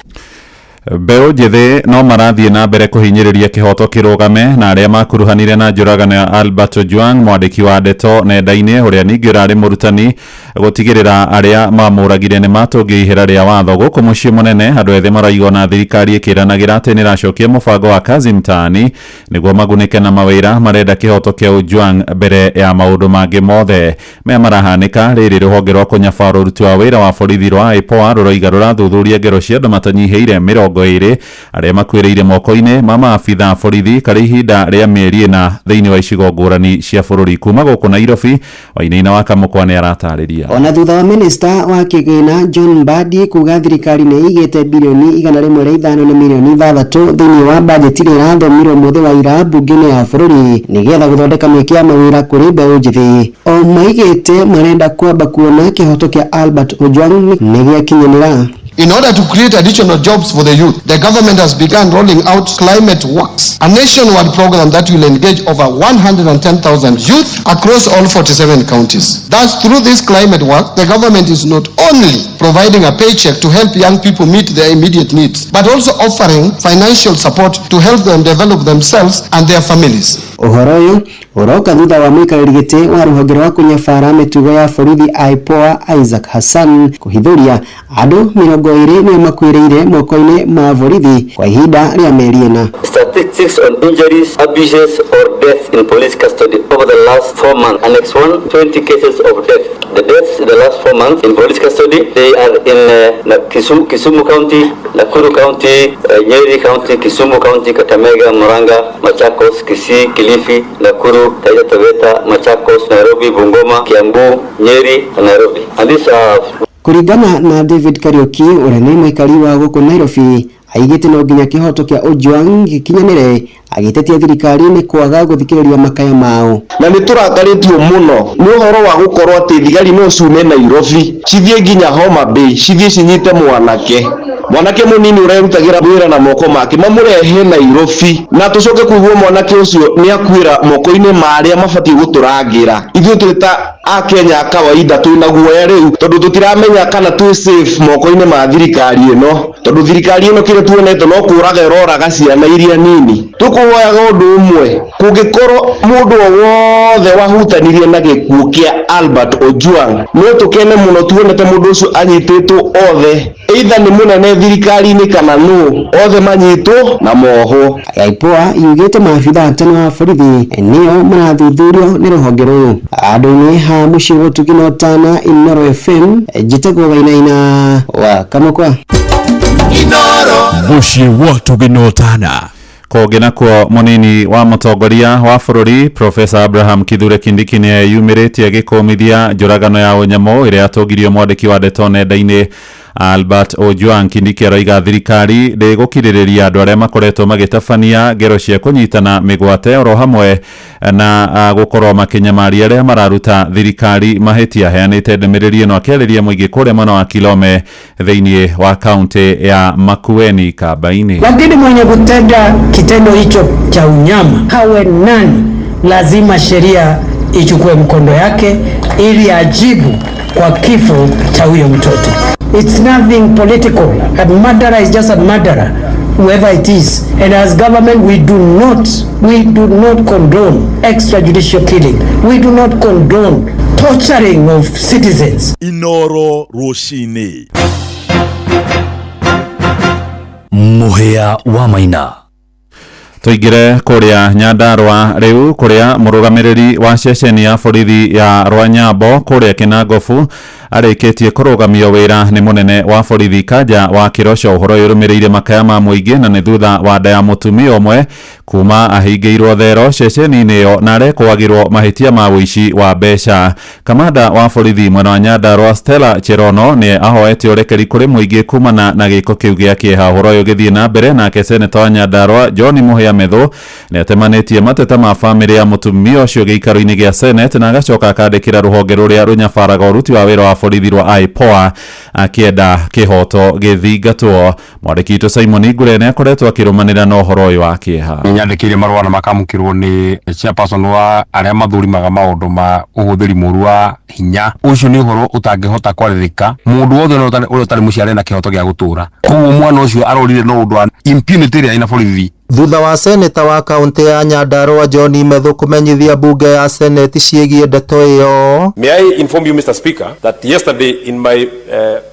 Mbeũ njĩthĩ no marathiĩ na mbere kũhinyĩrĩria kĩhoto kĩrũgame na arĩa makuruhanire na njũragano ya Albert Ojwang, mwandĩki wa ndeto nenda-inĩ ũrĩa ningĩ ũrarĩ mũrutani, gũtigĩrĩra arĩa mamũragire nĩ matũngio ihera rĩa watho. Gũkũ mũciĩ mũnene andũ ethĩ maraigwo na thirikari ĩkĩranagĩra atĩ nĩĩracokia mũbango wa kazi mtaani nĩguo magunĩke na mawĩra. Marenda kĩhoto kĩa Ojwang mbere ya maũndũ mangĩ mothe. Maya marahanĩka rĩrĩ rũhonge rwa kũnyabara ũruti wa wĩra wa borithi rwa IPOA rũroiga rũrathuthuria ngero cia andũ matanyihĩire 20 arĩa makuĩrĩire moko-inĩ ma maabitha a borithi karĩ ihinda rĩa mĩeri 4 thĩinĩ wa icigo ngũrani cia bũrũri. Kuma gũkũ Nairobi, Wainaina wa Kamũkwa nĩ aratarĩria. Ona thutha wa minista wa kĩgĩna John Mbadi kuga thirikari nĩ ĩigĩte bilioni 105 na milioni 6 thĩinĩ wa bajeti ĩrĩa ĩrathomirwo mũthĩ wa ira mbunge-inĩ ya bũrũri nĩgetha gũthondeka mĩeke ya mawĩra kũrĩ mbeũ njĩthĩ. O maigĩte marenda kwamba kuona kĩhoto kĩa Albert Ojwang nĩ gĩakinyanĩra. In order to create additional jobs for the youth, the government has begun rolling out Climate Works, a nationwide program that will engage over 110,000 youth across all 47 counties. Thus, through this climate work, the government is not only providing a paycheck to help young people meet their immediate needs, but also offering financial support to help them develop themselves and their families. Ũhoro ũyũ ũroka thutha wa mũikarĩri gĩtĩ wa rũhonge rwa kũnyabara mĩtugo ya borithi IPOA Isaac Hassan kũhithũria andũ 20 nĩo makuĩrĩire moko-inĩ ma borithi kwa ihinda rĩa mĩeri 4. Statistics on injuries, abuses or deaths in police custody over the last 4 months. Annex 1, 20 cases of death. The deaths in the last 4 months in police custody, they are in Kisumu County, Nakuru County, Nyeri County, Kisumu County, Kakamega, Murang'a, Machakos, Kisii, Kilifi, Nakuru, Taita Taveta, Machakos, Nairobi, Bungoma, Kiambu, Nyeri and Nairobi. And these are Kũringana na David Kariuki ũrĩa nĩ mũikari wa gũkũ Nairobi, aigĩte no nginya kĩhoto kĩa Ojwang gĩkinyanĩre, agĩtetia thirikari nĩ kwaga gũthikĩrĩria makaya mao. Na nĩ tũrakarĩtio mũno nĩ ũhoro wa gũkorwo atĩ thigari no ciume Nairobi cithiĩ nginya Homa Bay cithiĩ cinyite mwanake mũnini ũrerutagĩra wĩra na moko make mamũrehe Nairobi, na tũcoke kũigua mwanake ũcio nĩ akuĩra moko-inĩ ma arĩa mabatiĩ gũtũrangĩra. Ithuĩ twĩ ta Akenya a kawaida twĩna guoya rĩu tondũ tũtiramenya kana twĩ safe moko-inĩ ma thirikari ĩno, tondũ thirikari ĩno kĩrĩa tuonete no kũraga ĩroraga ciana iria nini. Tũkũhoyaga ũndũ ũmwe, kũngĩkorwo mũndũ o wothe wahutanirie na gĩkuũ kĩa Albert Ojwang, no tũkene mũno tuonete mũndũ ũcio anyitĩtwo othe, either nĩ mũnene thirikari-inĩ kana nũ, othe manyitwo na mohwo. IPOA yugĩte maabitha atano a borithi nĩo marathuthurio nĩ rũhonge rũrũ. Andũ-inĩ ha mũciĩ gũtugi na ũtana Inooro FM, njĩtagwo Wainaina wa Kamũkwa. Mũciĩ wa na ũtana. Kũngĩ nakuo, mũnini wa mũtongoria wa bũrũri Professor Abraham Kithure Kindiki nĩ eyumĩrĩtie agĩkũmithia njũragano ya ũnyamũ ĩrĩa yatũngirio mwandĩki wa ndeto nenda-inĩ Albert Ojwang. Kindiki aroiga thirikari ndĩgũkirĩrĩria andũ arĩa makoretwo magĩtabania ngero cia kũnyitana mĩgwate oro hamwe na gũkorwo makĩnyamaria arĩa mararuta thirikari mahĩtia. Aheanĩte ndũmĩrĩri ĩno akĩarĩria mũingĩ kũrĩa mwena wa Kilome thĩinĩ wa kaunti ya Makueni Kamba-inĩ. Lakini mwenye kutenda kitendo hicho cha unyama hawe nani, lazima sheria ichukue mkondo yake ili ajibu kwa kifo cha huyo mtoto. It's nothing political. A murderer is just a murderer, whoever it is. And as government, we do not condone extrajudicial killing. We do not condone torturing of citizens. Inoro Rũcinĩ. Mũhĩa wa Maina. Tũingĩre kũrĩa Nyandarũa rĩu, kũrĩa mũrũgamĩrĩri wa ceceni ya borithi ya Rwanyambo kũrĩa Kĩnangobu arĩkĩtie kũrũgamio wĩra nĩ mũnene wa borithi Kanja wa Kĩroco. Ũhoro ũyũ ũrũmĩrĩire makaya ma mũingĩ na nĩ thutha wa nda ya mũtumia ũmwe kuma ahingĩirwo thero ceceni-inĩ ĩyo na arekwagĩrwo mahĩtia ma ũici wa mbeca. Kamanda wa borithi mwena wa Nyandarũa Stella Cherono nĩ ahoete ũrekeri kũrĩ mũingĩ kumana na gĩko kĩu gĩa kĩeha. Ũhoro ũyũ ũgĩthiĩ na mbere, nake seneta wa Nyandarũa John Mũhĩa Methu nĩ atemanĩtie mateta ma bamĩrĩ ya mũtumia ũcio gĩikaro-inĩ gĩa Senate na agacoka akandĩkĩra rũhonge rũrĩa rũnyabaraga ũruti wa wĩra wa borithi rwa IPOA akĩenda kĩhoto gĩthingatwo. Mwandĩki witũ Simon Ngure nĩ akoretwo akĩrũmanĩra na ũhoro ũyũ wa kĩeha. Nyandĩkĩire marũa na makamũkĩrwo nĩ chairperson wa arĩa mathũrimaga maũndũ ma ũhũthĩri mũru wa hinya. Ũcio nĩ ũhoro ũtangĩhota kwarĩrĩka. Mũndũ wothe ũrĩa ũtarĩ mũciare na kĩhoto gĩa gũtũra, koguo mwana ũcio arorire no ũndũ wa impunity ĩrĩa ĩna borithi. Thutha wa seneta wa kaunti ya Nyandarua John Methu kũmenyithia mbunge ya seneti ciĩgiĩ ndeto ĩyo. May I inform you, Mr. Speaker, that yesterday in my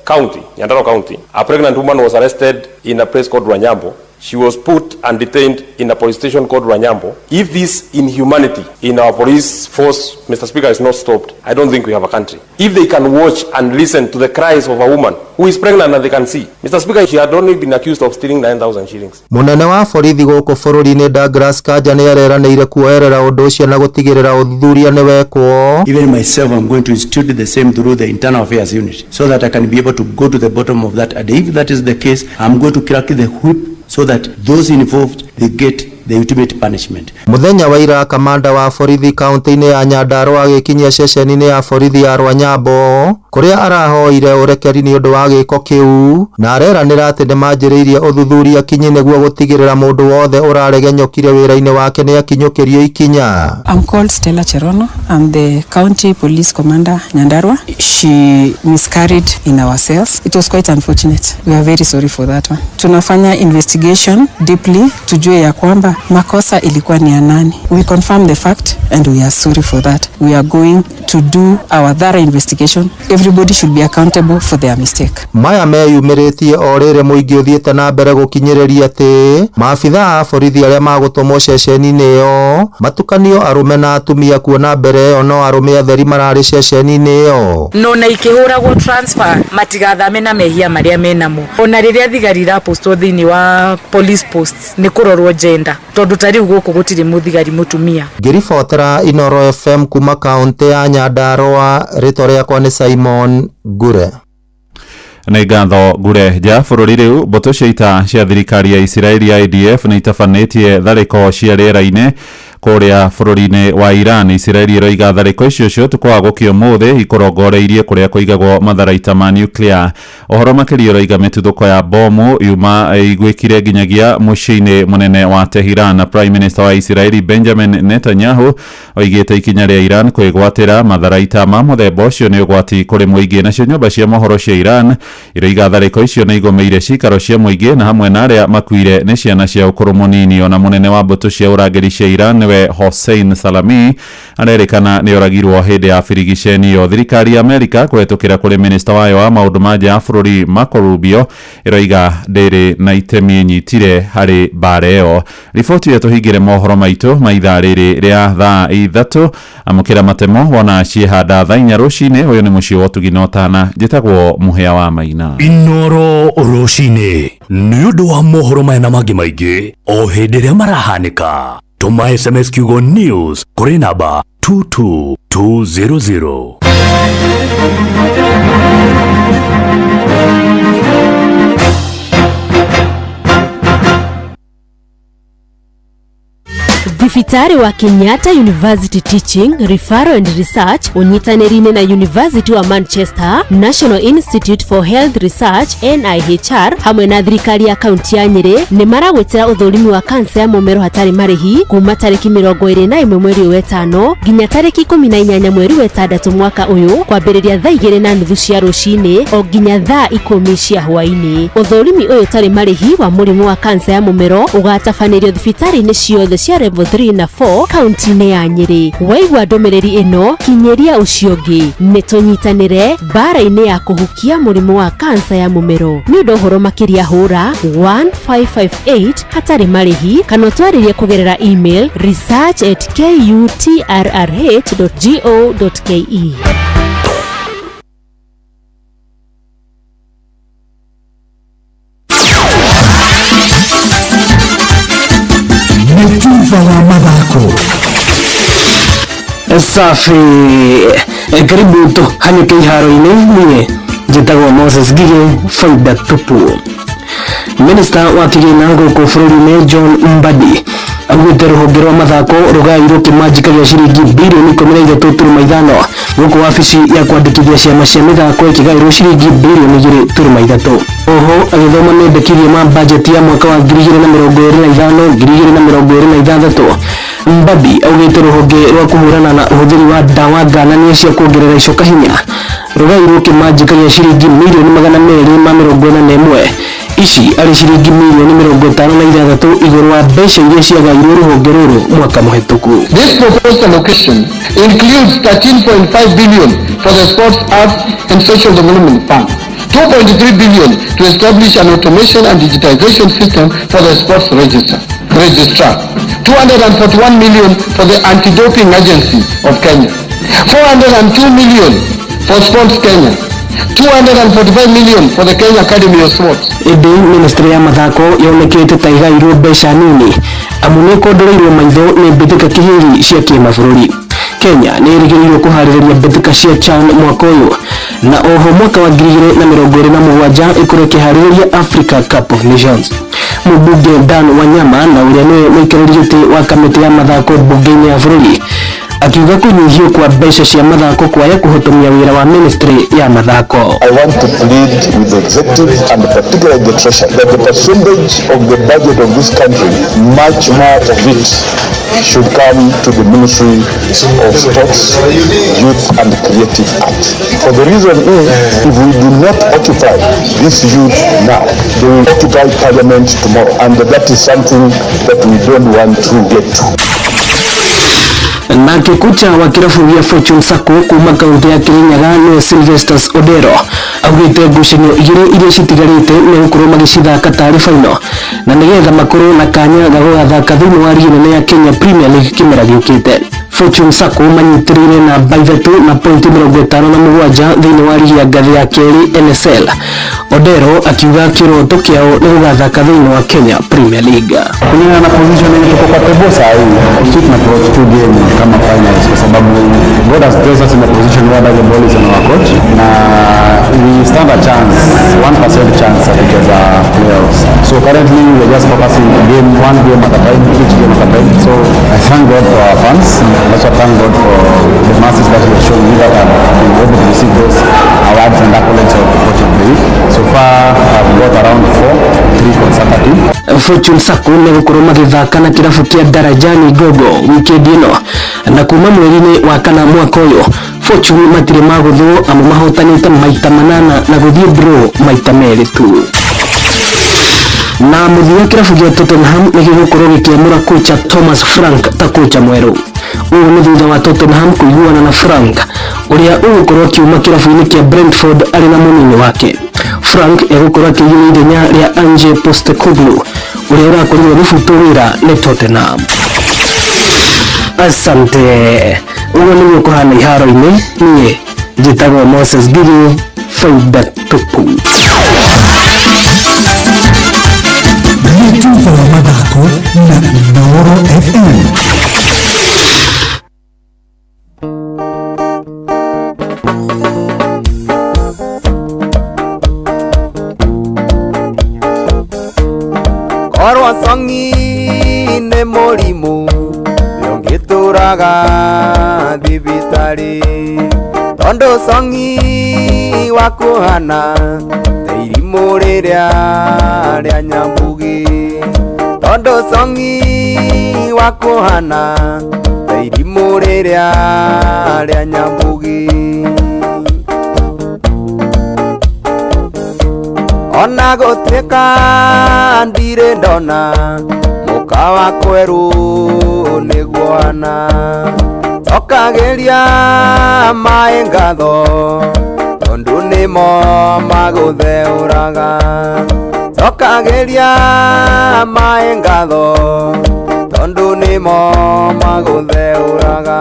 county, Nyandarua County, a pregnant woman was arrested in a place called Rwanyambo. She was put and detained in a police station called Rwanyambo. If this inhumanity in our police force, Mr. Speaker, is not stopped, I don't think we have a country. If they can watch and listen to the cries of a woman who is pregnant and they can see. Mr. Speaker, she had only been accused of stealing 9,000 shillings. Mũnene wa borithi gũkũ bũrũri-inĩ Douglas Kanja nĩ areranĩire kuoerera ũndũ ũcio na gũtigĩrĩra ũthuthuria nĩ wekwo. Even myself, I'm going to institute the same through the internal affairs unit so that I can be able to go to the bottom of that. And if that is the case, I'm going to crack the whip so that those involved, they get the ultimate punishment. Mũthenya wa ira, kamanda wa borithi kaunti-inĩ ya Nyandarua agĩkinyia ceceni-inĩ ya borithi ya Rwanyambo kũrĩa arahoire ũrekeri nĩ ũndũ wa gĩko kĩu na areranĩra atĩ nĩmanjĩrĩirie ũthuthuria kinyi nĩguo gũtigĩrĩra mũndũ wothe ũraregenyũkire wĩra-inĩ wake nĩ akinyũkĩrio ikinya. I'm called Stella Cherono. I'm the county police commander, Nyandarua. She miscarried in our cells. It was quite unfortunate. We are very sorry for that one. Tunafanya investigation deeply tujue ya kwamba makosa ilikuwa ni ya nani. We confirm the fact and we are sorry for that. We are going to do our thorough investigation. Everybody should be accountable for their mistake. Maya meyumĩrĩtie o rĩrĩ mũingĩ ũthiĩte na mbere gũkinyĩrĩria atĩ maabitha a borithi arĩa magũtũmwo ceceni-inĩ ĩyo matukanio arũme na atumia, kuona mbere ĩyo no arũme atheri mararĩ ceceni-inĩ ĩyo. No na ikĩhũragwo transfer matigathame na mehia marĩa menamo. Ona rĩrĩa thigari irapostwo thĩinĩ wa police posts nĩ kũrorwo gender, tondũ ta rĩu gũkũ gũtirĩ mũthigari mũtumia. Ngĩribotera Inoro FM kuma kaunti ya Nyandarua, rĩtwa rĩakwa nĩ Simon Ngure. Nĩ ngatho, Ngure. Nja bũrũri rĩu, mbũtũ cia ita cia thirikari ya Isiraeli IDF nĩ itabanĩtie tharĩko cia rĩera-inĩ kũrĩa bũrũri-inĩ wa Iran. Isiraeli ĩroiga tharĩko icio cia ũtukũ wa gũkĩa ũmũthĩ ikũrongoreirie kũrĩa kũigagwo matharaita ma nuclear. Ũhoro makĩria ũroiga mĩtuthũko ya bomu yuma iguĩkire nginyagia mũciĩ-inĩ mũnene wa Tehran, na Prime Minister wa Isiraeli Benjamin Netanyahu oigĩte ikinya rĩa Iran kwĩgwatĩra matharaita ma mũthemba ũcio nĩ ũgwati kũrĩ mũingĩ. Nacio nyũmba cia mohoro cia Iran iroiga tharĩko icio nĩ igũmĩire cikaro cia mũingĩ na hamwe na arĩa makuire nĩ ciana cia ũkũrũ mũnini. Ona mũnene wa mbũtũ cia ũrangĩri cia Iran nĩwe Hossein Salami arerĩkana nĩ oragirwo hĩndĩ ya birigiceni ĩyo. Thirikari ya Amerika kũhetũkĩra kũrĩ minista wayo wa maũndũ ma nja ya bũrũri Marco Rubio ĩroiga ndĩrĩ na itemi ĩnyitire harĩ mbara ĩyo. Riboti ĩyo tũhingĩre mohoro maitũ ma ithaa rĩrĩ rĩa thaa 3. Amũkĩra matemo wona ciĩhanda thaa 4 rũcinĩ. Ũyũ nĩ mũciĩ wa ũtugi na ũtana. Njĩtagwo Mũhĩa wa Maina. Inoro rũcinĩ nĩ ũndũ wa mohoro maya na mangĩ maingĩ o hĩndĩ ĩrĩa marahanĩka, tũma SMS kiugo news kũrĩ namba 22200. Thibitarĩ Thibitarĩ wa Kenyatta University Teaching, Referral and Research ũnyitanĩri-inĩ na University wa Manchester, National Institute for Health Research NIHR hamwe na thirikari ya kaunti ya Nyĩrĩ nĩ maragwĩtĩra ũthũrimi wa kansa ya mũmero hatarĩ marĩhi kuma tarĩki 21 mweri ũyũ wetano nginya tarĩki 18 mweri wetandatũ mwaka ũyũ kwambĩrĩria thaa 2:30 cia rũcinĩ o nginya thaa 10 cia hwaĩ-inĩ. Ũthũrimi ũyũ ũtarĩ marĩhi wa mũrimũ wa kansa ya mũmero ũgatabanĩrio thibitarĩ-inĩ ciothe cia level 3 na 4 kaunti-inĩ ya Nyĩrĩ. Waigua ndũmĩrĩri ĩno kinyĩria ũcio ũngĩ. Nĩ tũnyitanĩre mbara-inĩ ya kũhukia mũrimũ wa kansa ya mũmero. Nĩ ũndũ ũhoro makĩria hũra 1558 hatarĩ marĩhi kana ũtwarĩrie kũgerera email research@kutrrh.go.ke. Nĩ tuva wa mathako. Safi. Karibu tuhanyuke iharo-inĩ. Niĩ njĩtagwo Moses Ngigĩ, faida tupu. Minista wa kĩgĩna gũkũ bũrũri-inĩ John Mbadi augĩte rũhonge rwa mathako rũgaĩirwo kĩmanjĩka gĩa ciringi birioni 13.5 gũkũ wabici ya kwandĩkithia ciama cia mĩthako ĩkĩgaĩrwo ciringi birioni 2.3. Oho agĩthoma mendekithia ma bajeti ya mwaka wa 2025 2026 Mbadi augĩte rũhonge rwa kũhũrana na ũhũthĩri wa ndawa ngananie cia kuongerera icoka hinya rũgaĩirwo kĩmanjĩka gĩa ciringi mirioni 241, ici arĩ ciringi mirioni 56 igũrũ wa mbeca iria ciagairwo rũhonge rũrũ mwaka mũhetũku. This proposed allocation includes 13.5 billion for the Sports, Arts and Social Development Fund, 2.3 billion to establish an automation and digitization system for the sports registrar, 241 million for the Anti-Doping Agency of Kenya, 402 million for Sports Kenya, 245 million for the Kenya Academy of Sports. Ĩndĩ ministry ya mathako yonekete ta ĩgaĩirwo mbeca nini amu nĩ ĩkondoreirwo maitho nĩ mbĩtĩka kĩhĩri cia kĩmabũrũri. Kenya nĩ ĩrĩgĩrĩirwo kũharĩrĩria mbĩtĩka cia CHAN mwaka ũyũ na oho mwaka wa 2027 ĩkorwo ĩkĩharĩrĩria Africa Cup of Nations. Mũmbunge Dan Wanyama na ũrĩa nĩwe mũikarĩri gĩtĩ wa kamĩtĩ ya mathako mbunge-inĩ ya bũrũri akiuga kũnyihio kwa mbeca cia mathako kwaya kũhotomia wĩra wa ministry ya mathako. I want to plead with the executive and particularly the treasury that the percentage of the budget of this country, much more of it should come to the Ministry of Sports, Youth and Creative Arts. For the reason is, if we do not occupy this youth now, they will occupy parliament tomorrow, and that is something that we don't want to get to. Nake kocha wa kĩrabu gĩa Fortune Sacco kuma kaunti ya Kirinyaga nĩwe Sylvester Odero augĩte ngucanio igĩrĩ iria citigarĩte nĩ gũkorwo magĩcithaka tarĩ final na nĩgetha makorwo na kanya ga gũgathaka thĩinĩ wa ligi nene ya Kenya Premier League kĩmera gĩũkĩte. Fortune Sacco manyitĩrĩire namba 3 na pointi 57 thĩinĩ wa ligi ya ngathĩ ya kerĩ NSL. Odero akiuga kĩroto kĩao nĩ gũgathaka thĩinĩ wa Kenya Premier League. Kulingana na position yenye tuko kwa table saa hii, sisi tuna approach two game kama finals kwa sababu God has placed us in a position where the ball is on our court na we stand a chance, 1% chance ya kucheza playoffs. So currently we are just focusing game one game at a time, each game at a time. So I thank God for our fans. I also thank God for the masses that he has shown me that I've been able to receive those awards and accolades of Coach of the Week. So far I've got around 4, 3 consecutive. Fortune Sacco nĩ gũkorwo magĩthaka na kĩrabu kĩa Darajani Gogo wikendi ĩno na kuma mweri-inĩ wa kana mwaka ũyũ Fortune matirĩ magũthwo amu mahotanĩte maita 8 na gũthiĩ draw maita 2 tu. Na mũthia kĩrabu gĩa Tottenham nĩ gĩgũkorwo gĩkĩamũra kocha Thomas Frank ta kocha mwerũ. Ũũ nĩ thutha wa Tottenham kũiguana na Frank ũrĩa ũgũkorwo akiuma kĩrabu-inĩ kĩa Brentford arĩ na mũnini wake. Frank egũkorwo akĩiyũria ithenya rĩa Ange Postecoglou ũrĩa ũrakorirwo agĩbutwo wĩra nĩ Tottenham. Asante. Ũguo nĩguo kũhana iharo-inĩ. Niĩ njĩtagwo Moses Ngigĩ, faida tupu. Nĩ tuva wa mathako na Inooro FM. Korwo songi nĩ mũrimũ Ũngĩtũraga thibitarĩ tondũ cong'i wakuhana ta irimũ rĩrĩa rĩa nyambugi tondũ cong'i wakuhana ta irimũ rĩrĩa rĩa nyambugi ona gũtuĩka ndirĩ ndona mũka wa kwerũ nĩguo ana cokagĩria maĩ ngatho tondũ nĩmo magũtheũraga cokagĩria maĩ ngatho tondũ nĩmo magũtheũraga.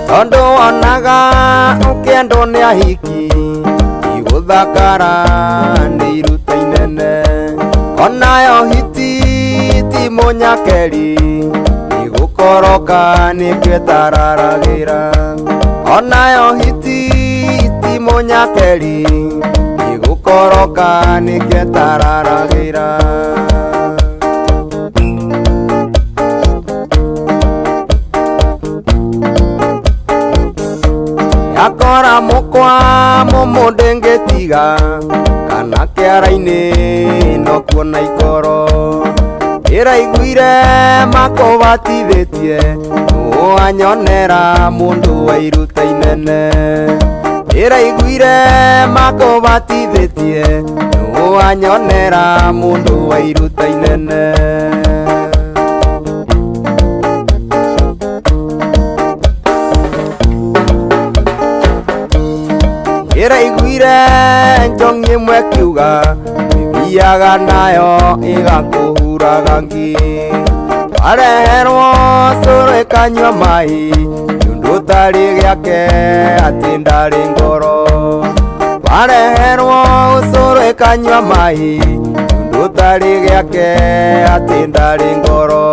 Tondũ wonaga ũkĩendwo nĩ ahiki igũthakara nĩ iruta inene onayo hiti ti mũnyakeri igũkoroka nĩkĩtararagĩra onayo hiti ti mũnyakeri igũkoroka nĩkĩtararagĩra. Yakora mũkwa mũmũ ndĩngĩtiga kana kĩara-inĩ no kuona ikoro ĩraiguire makũbatithĩtie nũũ anyonera mũndũ wa iruta inene ĩraiguire makũbatithĩtie nũũ anyonera mũndũ wa iruta inene. Ĩraiguire njong'i ĩmwe ĩkiuga ĩthiaga nayo ĩgakũhuraga ngi wareherwo cũrũ ĩkanyua maĩ nĩũndũ ũtarĩ gĩake atĩ ndarĩ ngoro wareherwo cũrũ ĩkanyua maĩ nĩũndũ ũtarĩ gĩake atĩ ndarĩ ngoro.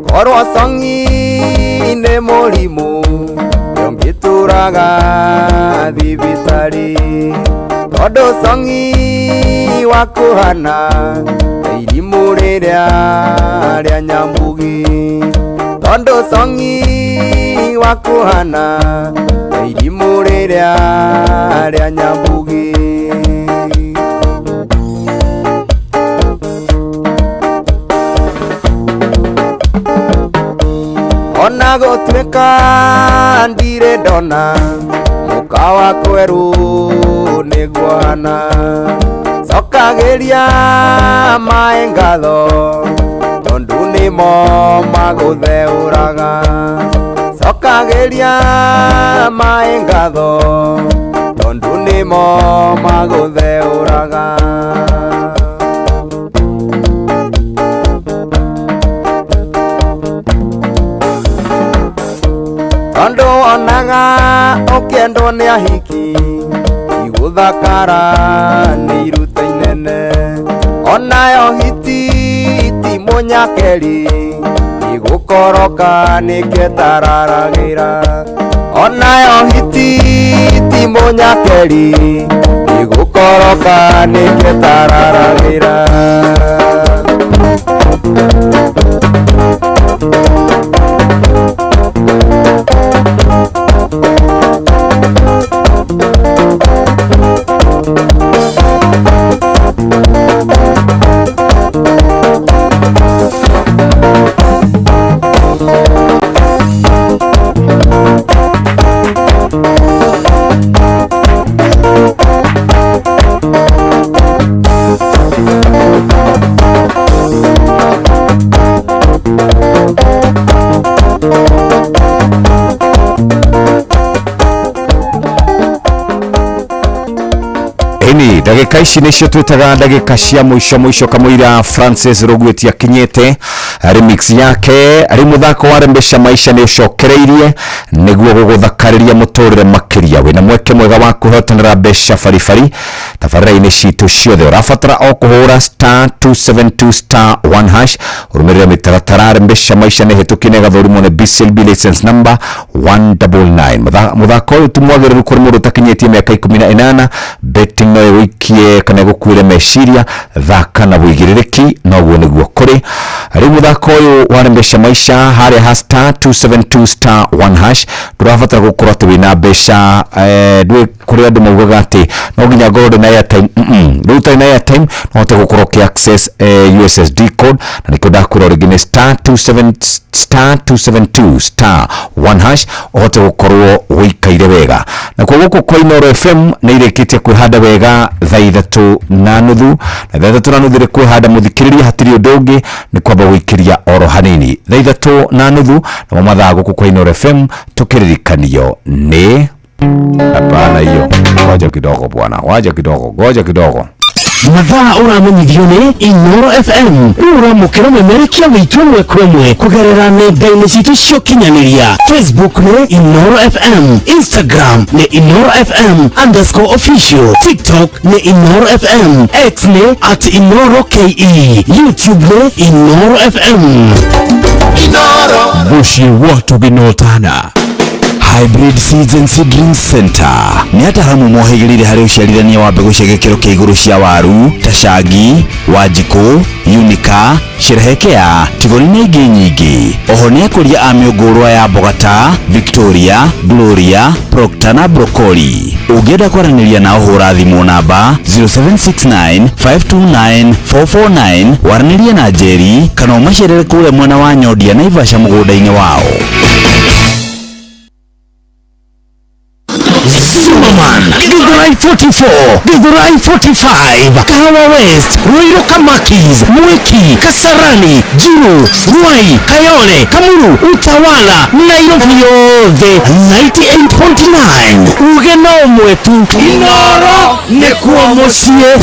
Korwo cong'i nĩ mũrimũ ũngĩtũraga thibitarĩ tondũ cong'i wakuhana ta irimũ rĩrĩa rĩa nyambugi tondũ cong'i wakuhana ta irimũ rĩrĩa rĩa nyambugi. Ona gũtuĩka ndirĩ ndona mũka wa kwerũ nĩguo hana cokagĩria maĩ ngatho tondũ nĩmo magũtheũraga cokagĩria maĩ ngatho tondũ nĩmo magũtheũraga. Tondũ wonaga ũkĩendwo nĩ ahiki igũthakara nĩ iruta inene onayo hiti ti mũnyakeri igũkoroka nĩkĩtararagĩra onayo hiti ti mũnyakeri igũkoroka nĩkĩtararagĩra. Ndagĩka ici nĩcio twĩtaga ndagĩka cia mũico mũico kamũira Francis Rũgwĩti akinyĩte remix yake. Rĩu mũthako wa Rembesha Maisha nĩ ũcokereirie nĩguo gũgũthakarĩria mũtũrĩre makĩria. Wĩna mweke mwega wa kũhotanĩra mbeca baribari tabarĩra-inĩ citũ ciothe. Ũrabatara o kũhũra star 272 star 1 hash ũrũmĩrĩre mĩtaratara. Rembesha Maisha nĩ hĩtũkie na ĩgathũrimwo nĩ BCLB license number 199. Mũthako ũyũ ti mwagĩrĩru kũrĩ mũndũ ũtakinyĩtie mĩaka 18. Betting no ĩgũikie kana ĩgũkuĩre meciria. Thaka na wĩigĩrĩrĩki noguo nĩguo kũrĩ. Rĩu mũthako ũyũ wa Rembesha Maisha harĩa ha star 272 star 1 hash ndũrabatara gũkorwo atĩ wĩna mbeca. Ndũĩ kũrĩ andũ maugaga atĩ no nginya ngorwo ndĩ na airtime. Rĩu ũtarĩ na airtime no ũhote gũkorwo ũkĩ access USSD code, na nĩkĩo ndakwĩra rĩngĩ nĩ star 27 star 272 star 1 hash ũhote gũkorwo ũikaire wega. Nakuo gũkũ kwa Inooro FM nĩ irĩkĩtie kwĩhanda wega thaa 3:30, na thaa 3:30 rĩ kwĩhanda mũthikĩrĩria hatirĩ ũndũ ũngĩ nĩ kwamba gũikĩria oro hanini. Thaa 3:30 namo mathaa gũkũ kwa Inooro FM tũkĩririkanio nĩ hapana hiyo. Ngoja kidogo bwana, waja kidogo, ngoja kidogo. Mathaa ũramenyithio nĩ Inooro FM. Rĩu ũramũkĩra memerekia witũ ĩmwe kwa ĩmwe kũgerera nenda-inĩ citũ cia ũkinyanĩria. Facebook nĩ Inooro FM, Instagram nĩ Inooro FM underscore official, TikTok nĩ Inooro FM, X nĩ at Inooro KE, YouTube nĩ Inooro FM. Mũciĩ wa tũgĩnotana. Hybrid Seeds and Seedlings Center nĩ ataaramu mohĩgĩrĩire harĩ ũciarithania wa mbegũ cia gĩkĩro kĩa igũrũ cia waru ta cangi, wanjikũ, unica, sherehekea, tigoni na ingĩ nyingĩ. Oho nĩ akũria a mĩũngũrwa ya mboga ta Victoria, Gloria, Procter na Broccoli. Ũngĩenda kwaranĩria nao hũra thimũ namba 0769 529 449 waranĩrie na Njeri kana ũmacerere kũrĩa mwena wa Nyondia Naivasha mũgũnda-inĩ wao. Zimmerman, Githurai 44, Githurai 45, Kahawa West, Ruiru Kamakis, Mwiki, Kasarani, Jiru, Ruai, Kayole, Kamuru, Utawala, Nairobi yothe 98.9. Uge no ũmwe tu, Inooro nĩkuo mũciĩ.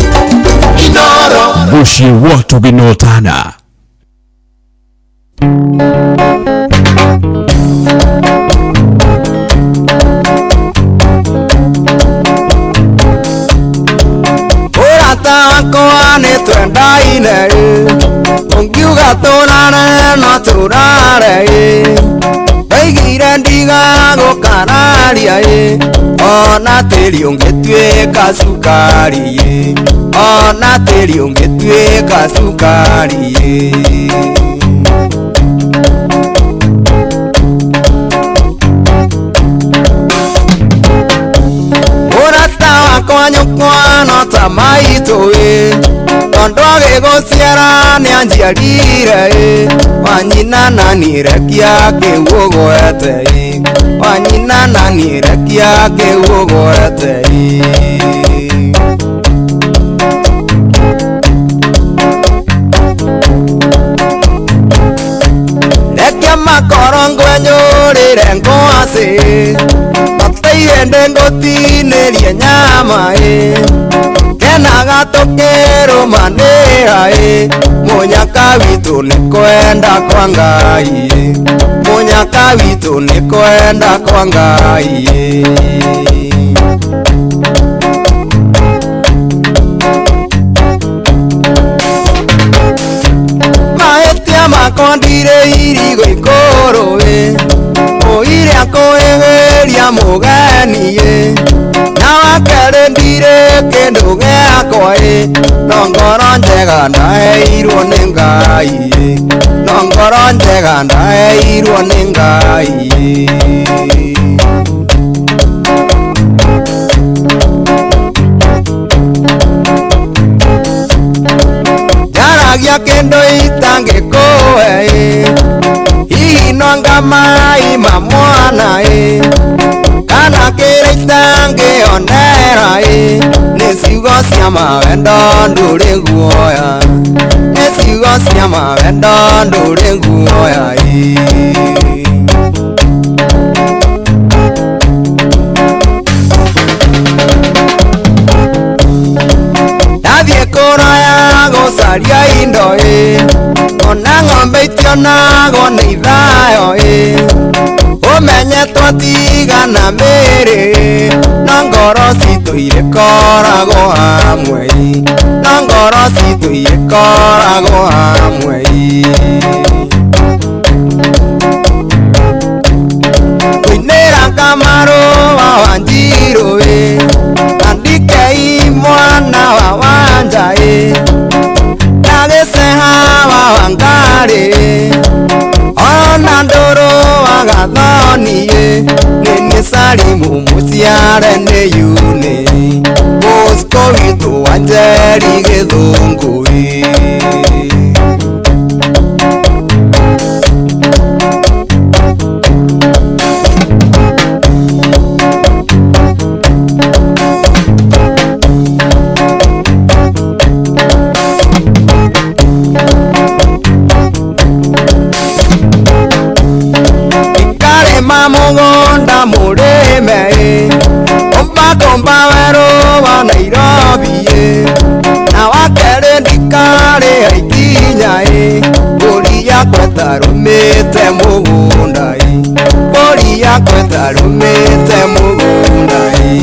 Mũciĩ wa tũgĩnotana. Ũrata wakwa nĩ twendaine ĩ, ũngiuga tũrare no tũrare ĩ, ndoigire ndigagũkararia ĩ, ona tĩri ũngĩtuĩka cukari ĩ, ona tĩri ũngĩtuĩka cukari ĩ. Ũrata wakwa nyũkwa no ta maitũ ĩ, tondũ agĩgũciara nĩanjiarire ĩ, wanyina na niĩ rekia kĩu ũgwete ĩ, wanyina na niĩ rekia kĩu ũgwete ĩ. Rekia makoro ngwenyũrĩre ngwacĩ, mataihĩndĩ ngũtinĩrie nyama ĩ, kenaga tũkĩrũmanĩra ĩ, mũnyaka witũ nĩ kwenda kwa Ngai ĩ, mũnyaka witũ nĩ kwenda kwa Ngai ĩ. Mahĩtia makwa ndirĩ irigũ ikũrũ ĩ, ũire kũĩgĩria mũgeni ĩ, na wakerĩ ndirĩ kĩndũ gĩakwa ĩ, no ngoro njega ndaheirwo nĩ Ngai ĩ, no ngoro njega ndaheirwo nĩ Ngai ĩ. Njaragia kĩndũ itangĩkũhe ĩ, hihi no ngamai ma mwana ĩ, kana kĩrĩa itangĩonera ĩ, nĩ ciugo cia mawendo ndũrĩ guoya, nĩ ciugo cia mawendo ndũrĩ guoya ĩ. Ndwaria indo ĩ, ona ng'ombe itionagwo nĩ ithayo ĩ. Ũmenye twatigana mĩĩrĩ, no ngoro citũ irĩkoragwo hamwe ĩ, no ngoro citũ irĩkoragwo hamwe ĩ. Kũinĩra Kamarũ wa Wanjirũ ĩ, andĩkei mwana wa Wanja ĩ, na Gĩceha wa Wangarĩ ĩ, ona Ndũrũ wa Gathoni ĩ, nĩ nĩ Salimu mũciare nĩ Yune, Bosco witũ wa Njeri Gĩthũngũ ĩ. Karĩma mũgũnda mũrĩme ĩ, kũmba werũ wa Nairobi ĩ, na wakerĩ ndikarĩha ikinya ĩ, mbũri yakwa ĩtarũmĩte mũgũnda ĩ, mbũri yakwa ĩtarũmĩte mũgũnda ĩ.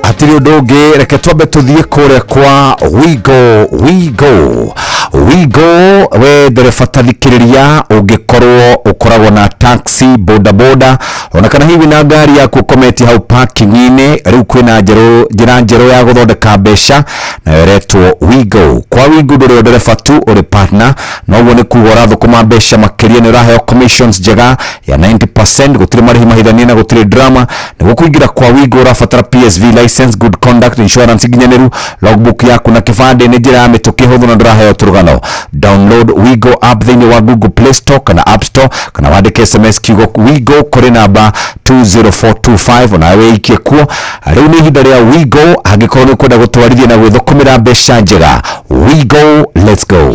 Hatirĩ ũndũ ũngĩ, reke twambe tũthiĩ kũrĩa kwa Wigo. Wigo, Wigo, we ndereba ta thikĩrĩria, ũngĩkorwo ũkoragwo na taxi, boda boda, ona kana hihi na ngari yaku ũkometie hau parking-inĩ, rĩu kwĩna njĩra njerũ ya gũthondeka mbeca nayo ĩretwo Wigo. Kwa Wigo ndũrĩ o ndereba tu, ũrĩ partner, noguo nĩ kuga ũrathũkũma mbeca makĩria, nĩ ũraheo commissions njega ya 90%, gũtirĩ marĩhi mahithanie na gũtirĩ drama. Nĩguo kũingĩra kwa Wigo ũrabatara PSV license, good conduct, insurance nginyanĩru, logbook yaku na kĩbandĩ. Nĩ njĩra ya mĩtũkĩ, hũthũ na ndũraheo tũrũgano. Download Wigo app thĩinĩ wa Google Play Store kana App Store, kana wandĩke SMS kiugo Wigo kũrĩ namba 20425 onawe wĩikie kuo. Rĩu nĩ ihinda rĩa Wigo, angĩkorwo nĩ ũkwenda gũtwarithia na gwĩthũkũmĩra mbeca njega. Wigo, let's go.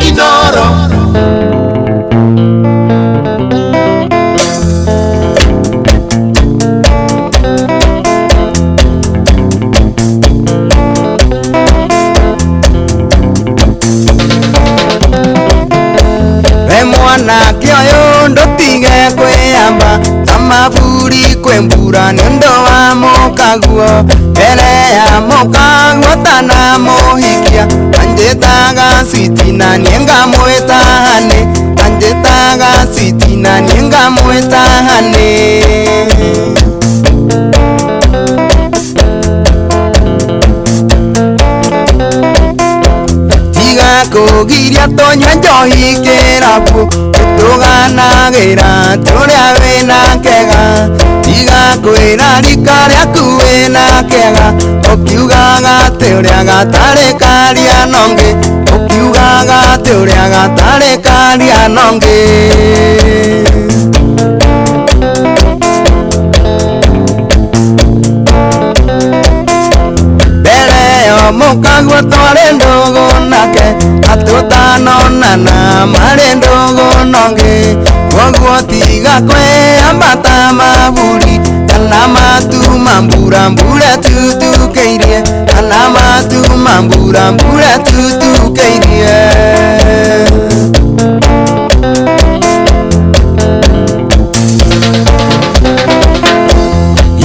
Inoro. We mwanake ũyũ ndũtige kwĩyamba ta maburi kwĩ mbura nĩ ũndũ wa mũkaguo, mbere ya mũkaguo tanamũhikia, anjĩtaga switi na niĩ ngamwĩta honey, anjĩtaga switi na niĩ ngamwĩta honey. Tiga kũgiria tũnyue njohi kĩrabu, tũganagĩra tũrĩa wĩna kega, tiga kwĩra rika rĩaku wĩna kega, ũkiugaga atĩ ũrĩa gatarĩ karia nongĩ, ũkiugaga atĩ ũrĩa gatarĩ karia nongĩ. Mbere yo mũkaguo twarĩ ndũgũ nake, atũtanonana marĩ ndũgũ nongĩ, koguo tiga kwĩyamba ta maburi, kana matu ma mbura mbura tutukĩirie, kana matu ma mbura mbura tutukĩirie.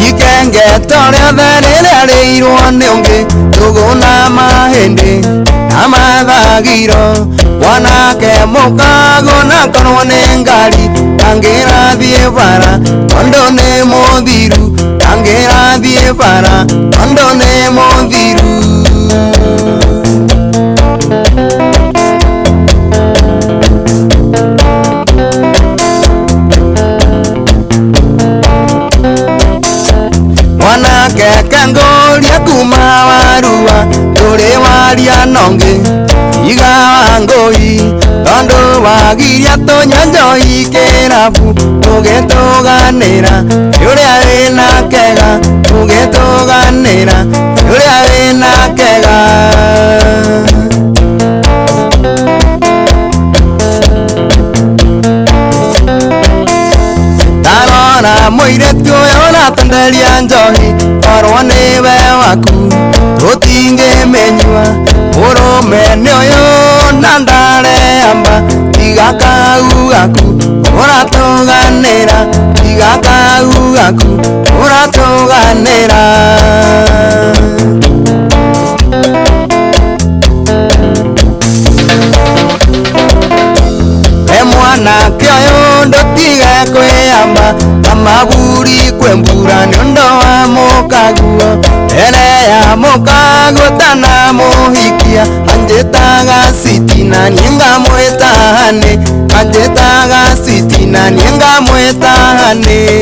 Ikengeto rĩothe rĩrĩa rĩirwo nĩ ũngĩ, ndũgũ na mahĩndĩ Na mathagiro mwanake mũkago na korwo nĩ ngari ndangĩrathiĩ bara tondũ nĩ mũthiru ndangĩrathiĩ bara tondũ nĩ mũthiru. Mwanake kangũria kuma warua ndũrĩ waria nongĩ tiga wangũi tondũ wagiria tũnyua njohi kĩrabu tũgĩtũganĩra ti ũrĩa wĩna kega tũgĩtũganĩra ti ũrĩa wĩna kega. Tarora mũirĩtu ũyũ ũratenderia njohi korwo nĩwe waku tũtingĩmĩnyua mũrũme nĩ ũyũ na ndareamba tiga kau gaku ũratũganĩra tiga kau gaku ũratũganĩra. Mwanake ũyũ ndũtige kwĩyamba kamaburi kwĩ mbura nĩ ũndũ wa mũkaguo mbere ya mũkaguo tanamũhikia anjĩtaga citi na niĩ ngamwĩta honey anjĩtaga citi na niĩ ngamwĩta honey.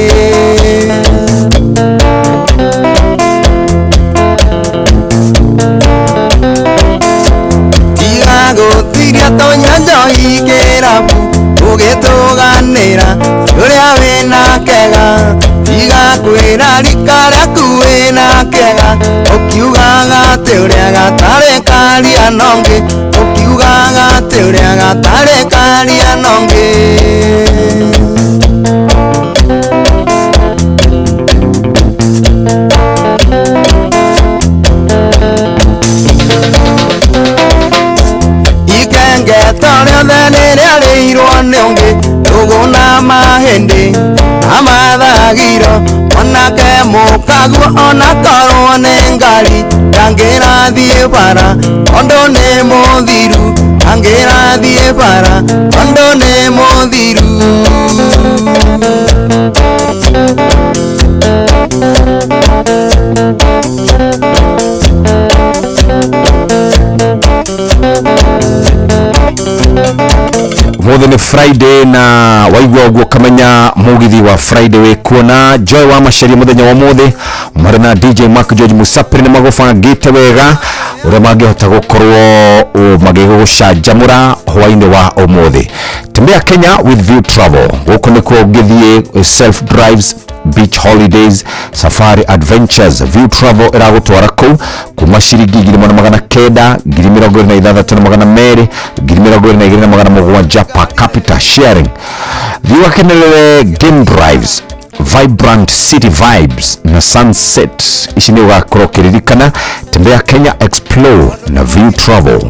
Tiga gũtiria tũnyua njohi kĩrabu ũgĩtũganĩra ũrĩa wĩna kega tiga kwĩra rika rĩaku wĩna kega ũkiugaga atĩ ũrĩa gatarĩ karia nongĩ ũkiugaga atĩ ũrĩa gatarĩ karia nongĩ. Ikengeto rĩothe nĩrĩarĩirwo nĩ ũngĩ ndũgũ na mahĩndĩ na mathagiro mwanake mũkaguo ona korwo nĩ ngari ndangĩrathiĩ bara tondũ nĩ mũthiru ndangĩrathiĩ bara tondũ nĩ mũthiru. Umuthi ni Friday na waigua uguo kamenya mugithi wa Friday wikuo na Joy wa Macharia muthenya wa umuthi marĩ na DJ Mark George Musapri nĩ magũbangĩte wega ũrĩa mangĩhota gũkorwo magĩgũcanjamũra hwainĩ wa ũmũthĩ. Tembea Kenya with View Travel, gũkũ nĩkuo ũngĩthiĩ self drives, beach holidays, safari adventures. View Travel ĩragũtwara kũu kuma ciringi 1900, 26,200, 22,700 per capita sharing. Thiĩ ũgakenerere game drives, vibrant city vibes na sunset. Ici nĩ ũgakorwo ũkĩririkana. Tembea Kenya, explore na View Travel.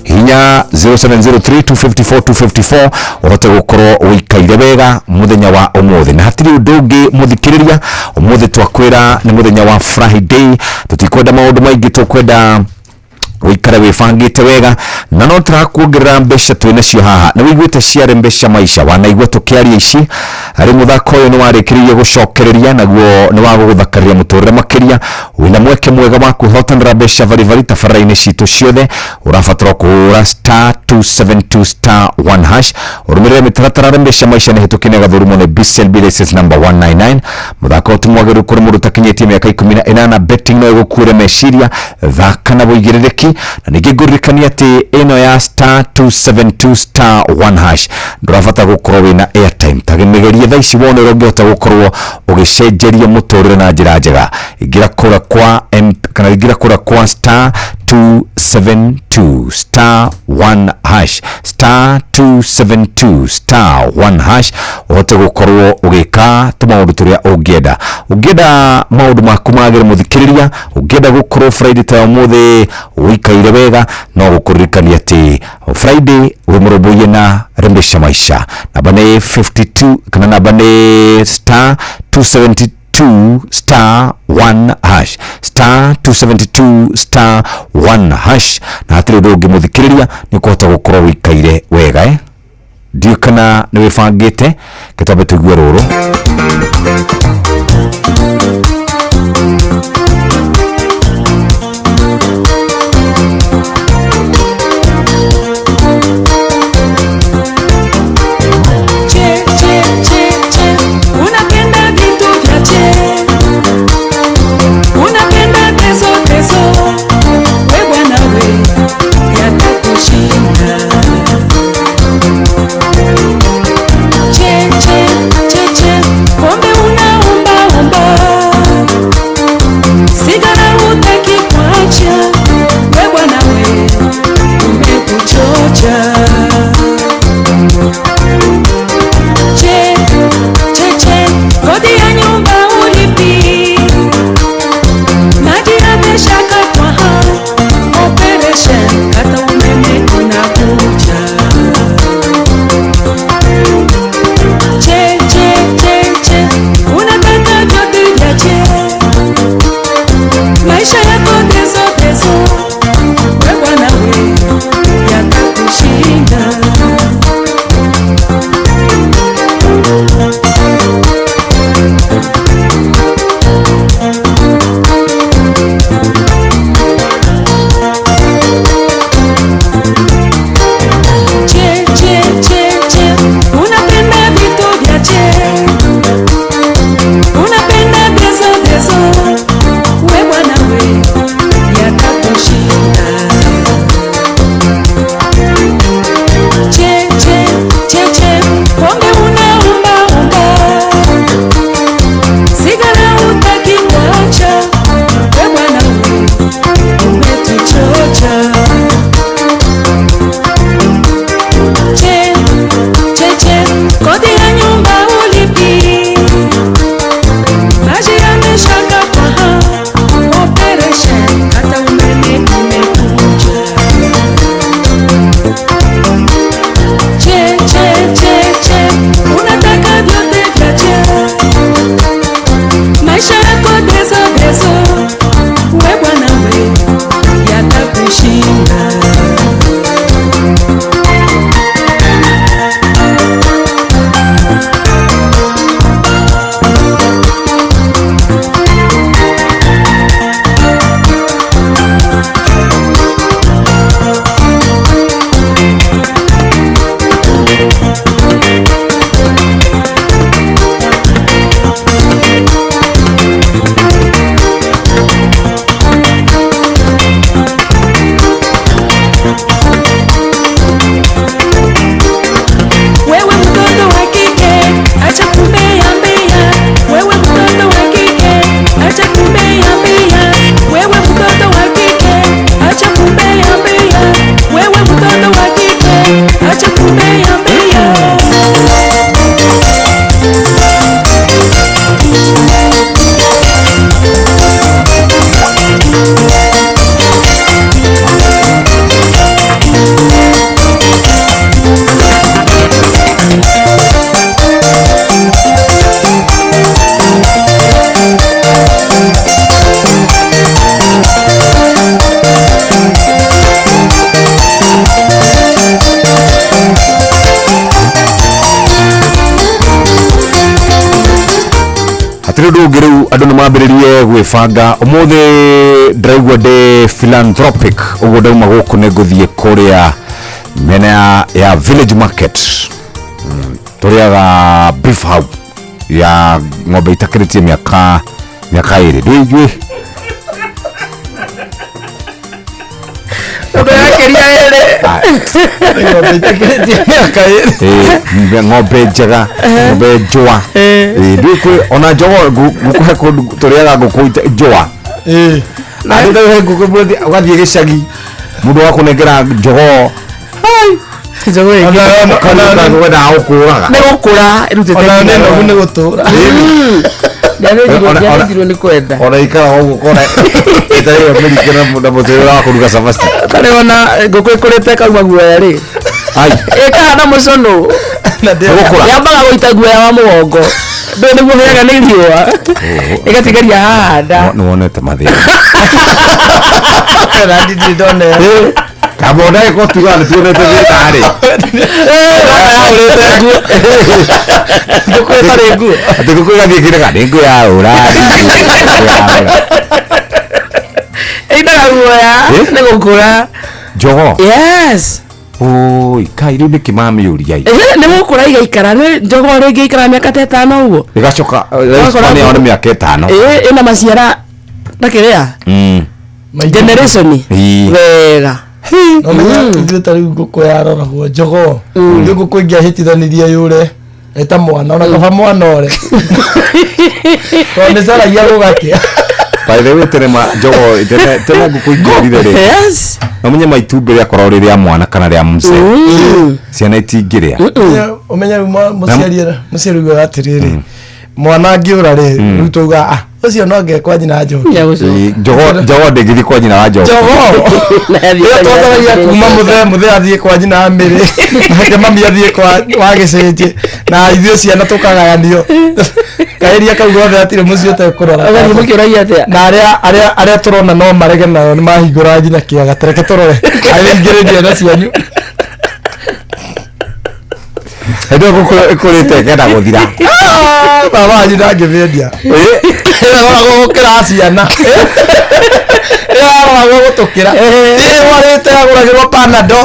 Hinya 0703 254 254 ũhote gũkorwo ũikaire wega mũthenya wa ũmũthĩ. Na hatirĩ ũndũ ũngĩ mũthikĩrĩria, ũmũthĩ twakwĩra nĩ mũthenya wa Friday, tũtikwenda maũndũ maingĩ, tũkwenda wikare wibangite wega na no tũrakuongerera mbeca twĩ nacio haha. Nĩ wĩiguĩte ciarĩ mbeca maisha, wanaigua tũkĩaria ici harĩ mũthako ũyũ nĩ warĩkĩrĩirie gũcokereria naguo nĩ wa gũgũthakarĩria mũtũrĩre makĩria. Wĩna mweke mwega wa kwĩhotanĩra mbeca baribari tabarĩra-inĩ citũ ciothe. Ũrabatara kũhũra star 272 star 1 hash ũrũmĩrĩre mĩtaratara ya mbeca maisha nĩ hĩtũkie na ĩgathũrimwo nĩ BCLB license number 199. Mũthako ũyũ ti mwagĩrĩru kũrĩ mũndũ ũtakinyĩtie mĩaka 18. Betting no ĩgũkuĩre meciria, thaka na wĩigĩrĩrĩki. Na ningĩ ngũririkania atĩ ĩno ya star 272 star 1 hash ndũrabatara gũkorwo wĩna airtime, ta mĩgerie thaa ici wone ũrĩa ũngĩhota gũkorwo ũgĩcenjeria mũtũrĩre na njĩra njega. Ingĩra kũra kwa M, kana ingĩra kũra kwa star 272 star 1 hash, star 272 star 1 hash ũhote gũkorwo ũgĩka tũmaũndũ tũrĩa ũngĩenda. Ũngĩenda maũndũ maku magĩre mũthikĩrĩria, ũngĩenda gũkorwo Friday ta ũmũthĩ ũikaire wega, no gũkũririkania atĩ Friday wĩ mũrũmbũiye na Rembesha Maisha. Namba nĩ 52 kana namba nĩ star 272 272 star 1 hash, star 272 star 1 hash, na hatirĩ ũndũ ũngĩ mũthikĩrĩria nĩ ũkũhota gũkorwo wĩikaire wega ndiũ kana nĩ wĩbangĩte. Gĩtwambe tũigue rũrũ. Che, che, che, che, unapenda vitu vya che, unapenda teso teso, we bwana we, yatakushinda. Che, che, che, che, pombe unaomba omba, sigara hutaki kuacha, we bwana we, umekuchocha. Che, che, che, kodi ya nyumba ulipi, maji yameshakatwa, operation kata umeme unakuja. Che, che, che, che, unataka vyote vya che, maisha yako teso teso, we bwana we, yatakushinda. Che, che, che, che, unapenda vitu vya che, unapenda teso teso, we bwana we, yatakushinda. Che, che, che, che, pombe unaomba omba, sigara hutaki kuacha, we bwana we, umetuchocha. Che, che, che, kodi ya nyumba ulipi, maji yameshakatwa, operation kata umeme umekuja. Che, che, che, che, unataka vyote vya che, maisha yako deso deso, we bwana we, yatakushinda. Wewe mtoto wa kike, acha kumbea mbea. Wewe mtoto wa kike, acha kumbea mbea. Wewe mtoto wa kike, acha kumbea mbea. Wewe mtoto wa kike, acha kumbea mbea. Hatirĩ ũndũ ũngĩ, rĩu andũ nĩ mambĩrĩrie gwĩbanga. Ũmũthĩ ndĩraigua ndĩ philanthropic, ũguo ndauma gũkũ nĩ ngũthiĩ kũrĩa mĩena ya Village Market. Tũrĩaga beef hub ya ng'ombe itakĩrĩtie mĩaka 2 ndũijuĩ. Ũndũ yakĩria ĩrĩ. Ng'ombe itakĩrĩtie mĩaka 2, ng'ombe njega, ng'ombe njũa. Ndũĩ kwĩ ona njogoo ngũkũhe kũndũ tũrĩaga ngũkũ njũa. Andũ ta he ngũkũ ũgathiĩ gĩcagi mũndũ wakũnengera njogoo. Njogoo ĩngĩ. Wendaga gũkũraga. Nĩ gũkũra ĩrutĩte Ona nginya nĩ roho. nĩ gũtũra. Ndiathĩnjirwo nĩ kwenda. Ona ikara ũguo kona ĩtarĩ mĩrike na mũtĩ wa kũruga cabaci. Tarĩ ona ngũkũ ĩkũrĩte ĩkauma guoya rĩ. Ai. Ĩkahana mũcũnũ. Nĩgũkũra. Yambaga gũita guoya wa mũgongo. Ndũĩ nĩguo hĩaga nĩ riũa ĩgatigaria haha nda. Nĩ wonete mathĩna. Na ndirĩ ndona ĩyo. Kamba ndagĩka tuga nĩ tuonete thĩna rĩ. Yaũrĩte nguo. Ngũkũ ĩtarĩ nguo. Atĩ ngũkũ ĩgathiĩ ĩkĩrega nĩ ngũ yaũra. Ĩinaga guoya Eh? nĩ gũkũra. Jogoo. Yes. Oi, kai rĩu nĩkĩ mamĩũria ĩ? Eh, nĩ gũkũra igaikara nĩ njogoo rĩngĩ ikara mĩaka ta ĩtano ũguo. Ĩgacoka Ũgakora nĩ ngũkũ- mĩaka ĩtano. Ĩ ĩna maciara na kĩrĩa generation Ii. wega. No menya ithuĩ ta rĩu ngũkũ yaroragwo njogoo rĩu ngũkũ ingĩahĩtithanirie yũre ĩta mwana ona kaba mwana ore tondũ nĩ caragia gũgakĩa. By the way tene ma jogoo tene tene ngũkũ ingĩorire rĩ. Yes. No menye maitumbĩ rĩakorwo rĩ rĩa mwana kana rĩa mzee. Ciana itingĩrĩa. Ũmenye rĩu mũciari mũciari ugaga atĩrĩrĩ mwana angĩũra rĩ rĩu tauga ah ũcio no nge kwa nyina njoki. Ĩ, Jogoo jogoo ndĩngĩthiĩ kwa nyina wa njoki. Jogoo ĩyo twacaragia kuma mũthee mũthee athiĩ kwa nyina wa mĩrĩ nake mami athiĩ kwa wa gĩcĩnjĩ na ithuĩ ciana tũkagayanio kaĩria kau gothe hatirĩ mũciĩ ũtekũrora. Ũgathiĩ mũkĩũragia atĩa? Na arĩa arĩa arĩa tũrona no marege nayo nĩ mahingũra nginya kĩaga tereke tũrore arĩa ingĩrĩria na cianyu. Hĩndĩ ĩyo ngũkũ ĩkũrĩte ĩkenda gũthira. Ah, baba wanyu ndangĩmĩendia ĩraroragwo gũkĩra ciana ĩraroragwo gũtũkĩra ĩrwarĩte agũragĩrwo panado.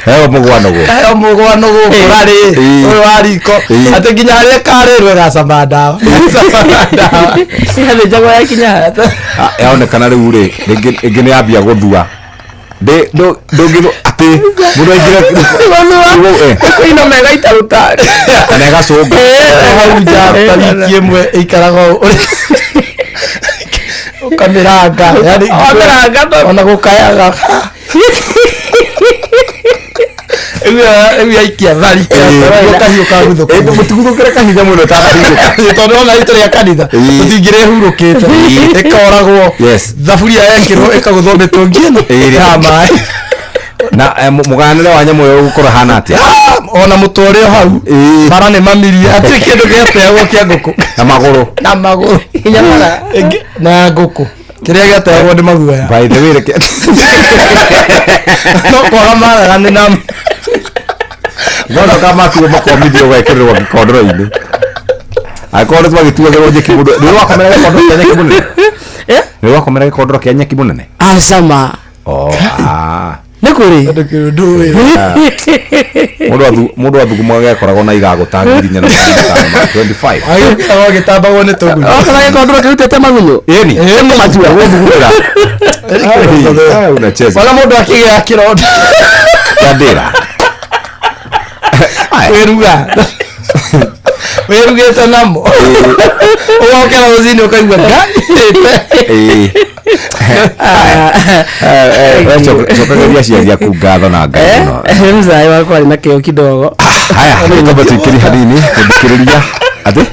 Heo mũgwano guo. Heo mũgwano gũkũra rĩ Ĩĩ. ũyũ wa riko Ĩĩ. atĩ nginya harĩa ĩkarĩrwo ĩgacama ndawa. Ĩgacama ndawa. Yathĩnjagwo yakinya. Ah, yaonekana rĩu rĩ rĩngĩ rĩngĩ nĩ yambia gũthua. Ndĩ ndũ ndũngĩ atĩ mũndũ aingĩre Gũthua. Ĩkũina mega itaruta. kana ĩgacũnga. Hau nja ta wiki ĩmwe ĩikaraga ũũ ũkamĩranga yani Wamĩranga ona gũkayaga rĩu yaikia thari kahiũ kaguthũka. Mũtiguthũkĩre kahinya mũno ta kahiũka. Tondũ ona itũ rĩa kanitha tũtingĩrĩ hurũkĩte ĩkoragwo Yes. thaburia yekĩrwo ĩkagũthwo mĩtũngi ĩno Ĩĩ. ya maĩ. Na mũganĩre wa nyamũ ĩyo ũgũkorwo hana atĩa? Ona mũtwe ũrĩ o hau mara nĩ mamirie hatirĩ kĩndũ gĩateagwo kĩa ngũkũ Na magũrũ. Na magũrũ. Ĩngĩ- na ngũkũ kĩrĩa gĩateagwo nĩ maguoya. By the way reke no kwaga maraga nĩ na Ngona kama matuo makomithio ũgekĩrĩrwo gĩkondoro-inĩ. Angĩkorwo nĩ twagĩtuagĩrwo nyeki mũndũ nĩ wakomera gĩkondoro kĩa nyeki mũnene? Nĩ wakomera gĩkondoro kĩa nyeki mũnene? Acama. Oh, ah. Nĩ kũrĩ. Mũndũ athu mũndũ athugumaga gekoragwo na igagũ ta 4,525. Agĩkoragwo agĩtambagwo nĩ tũgunyũ. Okorwo gĩkondoro kĩrutĩte magunyũ. Ĩni. Ĩ matua. Gũthugumĩra. Ai, unacheza. Ona mũndũ akĩgĩa kĩronda. Kĩa ndĩra. Wĩruga. Wĩrugĩte namo. Ũgokĩra rũcinĩ ũkaigua ngaĩte. Ĩĩ. Cokagĩria aciari aku ngatho na Ngai mũno. Mzai wakwa arĩ na kĩo kidogo. Haya, nĩtwambe tũikĩrie hanini gũthikĩrĩria atĩ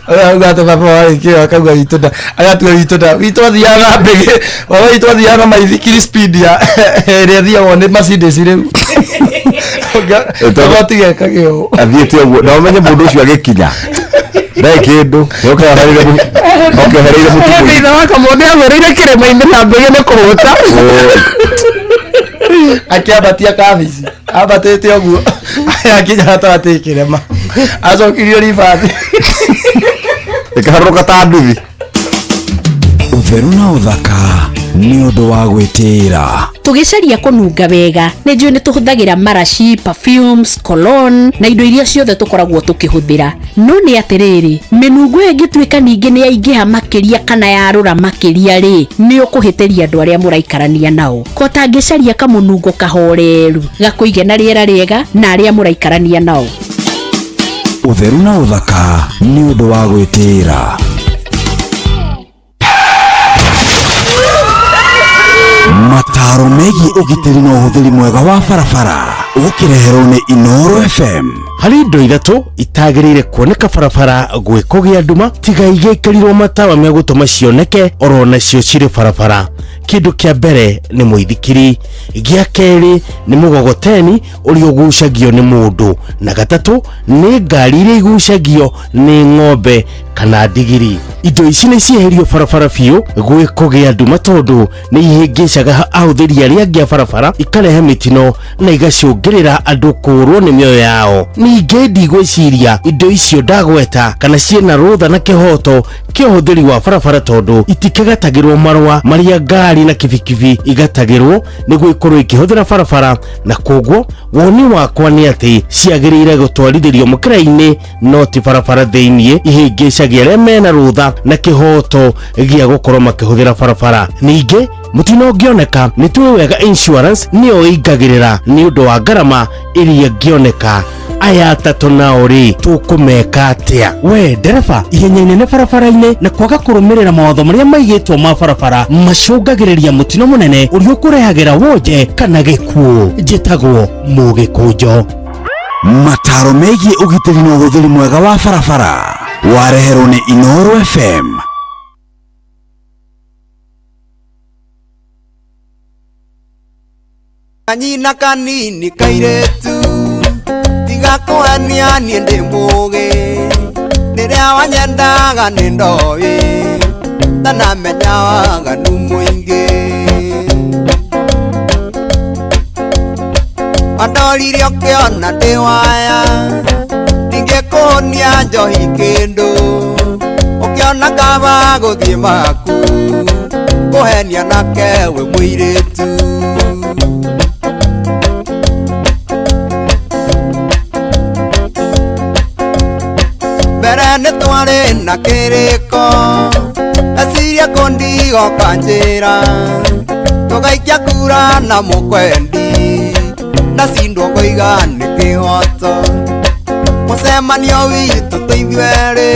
Ũrĩa auga atĩ baba warĩ kĩo akauga witũ nda agatua witũ nda witũ athiaga na mbĩgĩ baba witũ athiaga na maithikiri speed ya ĩrĩa ĩthiagwo nĩ Mercedes rĩu. Baba tigeka kĩo. Athiĩte ũguo na ũmenye mũndũ ũcio agĩkinya ndarĩ kĩndũ nĩũkehereire mũtu. Thutha wa kamũndũ agũrĩire kĩrĩma-inĩ na mbĩgĩ nĩ kũhũta. Akĩambatia kabici ambatĩte ũguo akinya gatagatĩ kĩrema acokirio ribathi. Ĩkaharũrũka ta nduthi. Ũtheru na ũthaka nĩ ũndũ wa gwĩtĩĩra. Tũgĩcaria kũnunga wega nĩ njũĩ nĩ tũhũthagĩra maraci, perfumes, cologne na indo iria ciothe tũkoragwo tũkĩhũthĩra no nĩ atĩrĩrĩ mĩnungo ĩyo ĩngĩtuĩka ningĩ nĩ yaingĩha makĩria kana yarũra makĩria rĩ nĩ ũkũhĩtĩria andũ arĩa mũraikarania nao ko tangĩcaria kamũnungo kahoreru gakũige na rĩera rĩega na arĩa mũraikarania nao. Ũtheru na ũthaka nĩ ũndũ wa gwĩtĩĩra. Mataro megiĩ ũgitĩri na ũhũthĩri mwega wa barabara ũkĩreherwo nĩ Inooro FM. Harĩ indo ithatũ itagĩrĩire kuoneka barabara gwĩkũgĩa nduma tiga igĩkĩrirwo matawa megũtũma cioneke oro nacio cirĩ barabara. Kĩndũ kĩa mbere nĩ mũithikiri, gĩa kerĩ nĩ mũgogoteni ũrĩa ũgucagio nĩ mũndũ, na gatatũ nĩ ngari iria igucagio nĩ ng'ombe kana ndigiri. Indo ici nĩ cieherio barabara biũ gwĩ kũgĩa nduma tondũ nĩ ihĩngĩcaga ahũthĩri arĩa angĩ a barabara, ikarehe mĩtino na igacũngĩrĩra andũ kũũrwo nĩ mĩoyo yao. Ningĩ ndigwĩciria indo icio ndagweta kana ciĩna rũtha na kĩhoto kĩa ũhũthĩri wa barabara tondũ itikĩgatagĩrwo marũa marĩa ngari na kibikibi igatagĩrwo nĩguo ikorwo ikĩhũthĩra barabara, na koguo woni wakwa nĩ atĩ ciagĩrĩire gũtwarithĩrio mũkĩra-inĩ no ti barabara thĩiniĩ, ihĩngĩcagia arĩa mena rũtha na kĩhoto gĩa gũkorwo makĩhũthĩra barabara. Ningĩ mũtino ũngĩoneka nĩ tũĩ wega insurance nĩyo ĩingagĩrĩra nĩ ũndũ wa ngarama ĩrĩa ĩngĩoneka. Aya atatũ nao rĩ, tũkũmeka atĩa? We ndereba, ihenya inene barabara-inĩ na kwaga kũrũmĩrĩra mawatho marĩa maigĩtwo ma barabara macũngagĩrĩria mũtino mũnene ũrĩa ũkũrehagĩra wonje kana gĩkuũ. Njĩtagwo Mũgĩkũnjo. Mataro megiĩ ũgitĩri na ũhũthĩri mwega wa barabara wareherwo nĩ Inooro FM. Kanyina kanini kairetu tiga kũhenia niĩ ndĩ mũgĩ, rĩrĩa wanyendaga nĩ ndoĩ ndanamenya waganu mũingĩ. Wandoririe ũkĩona ndĩ waya ndingĩkũhũnia njohi kĩndũ, ũkĩona kaba gũthiĩ maku kũhenia nake wĩ mũirĩtu. Mbere nĩ twarĩ na kĩrĩko eciria kũndigoka njĩra, tũgaikia kura na mũkwendi ndacindwo ngoiga nĩ kĩhoto. Mũcemanio witũ twĩ ithuerĩ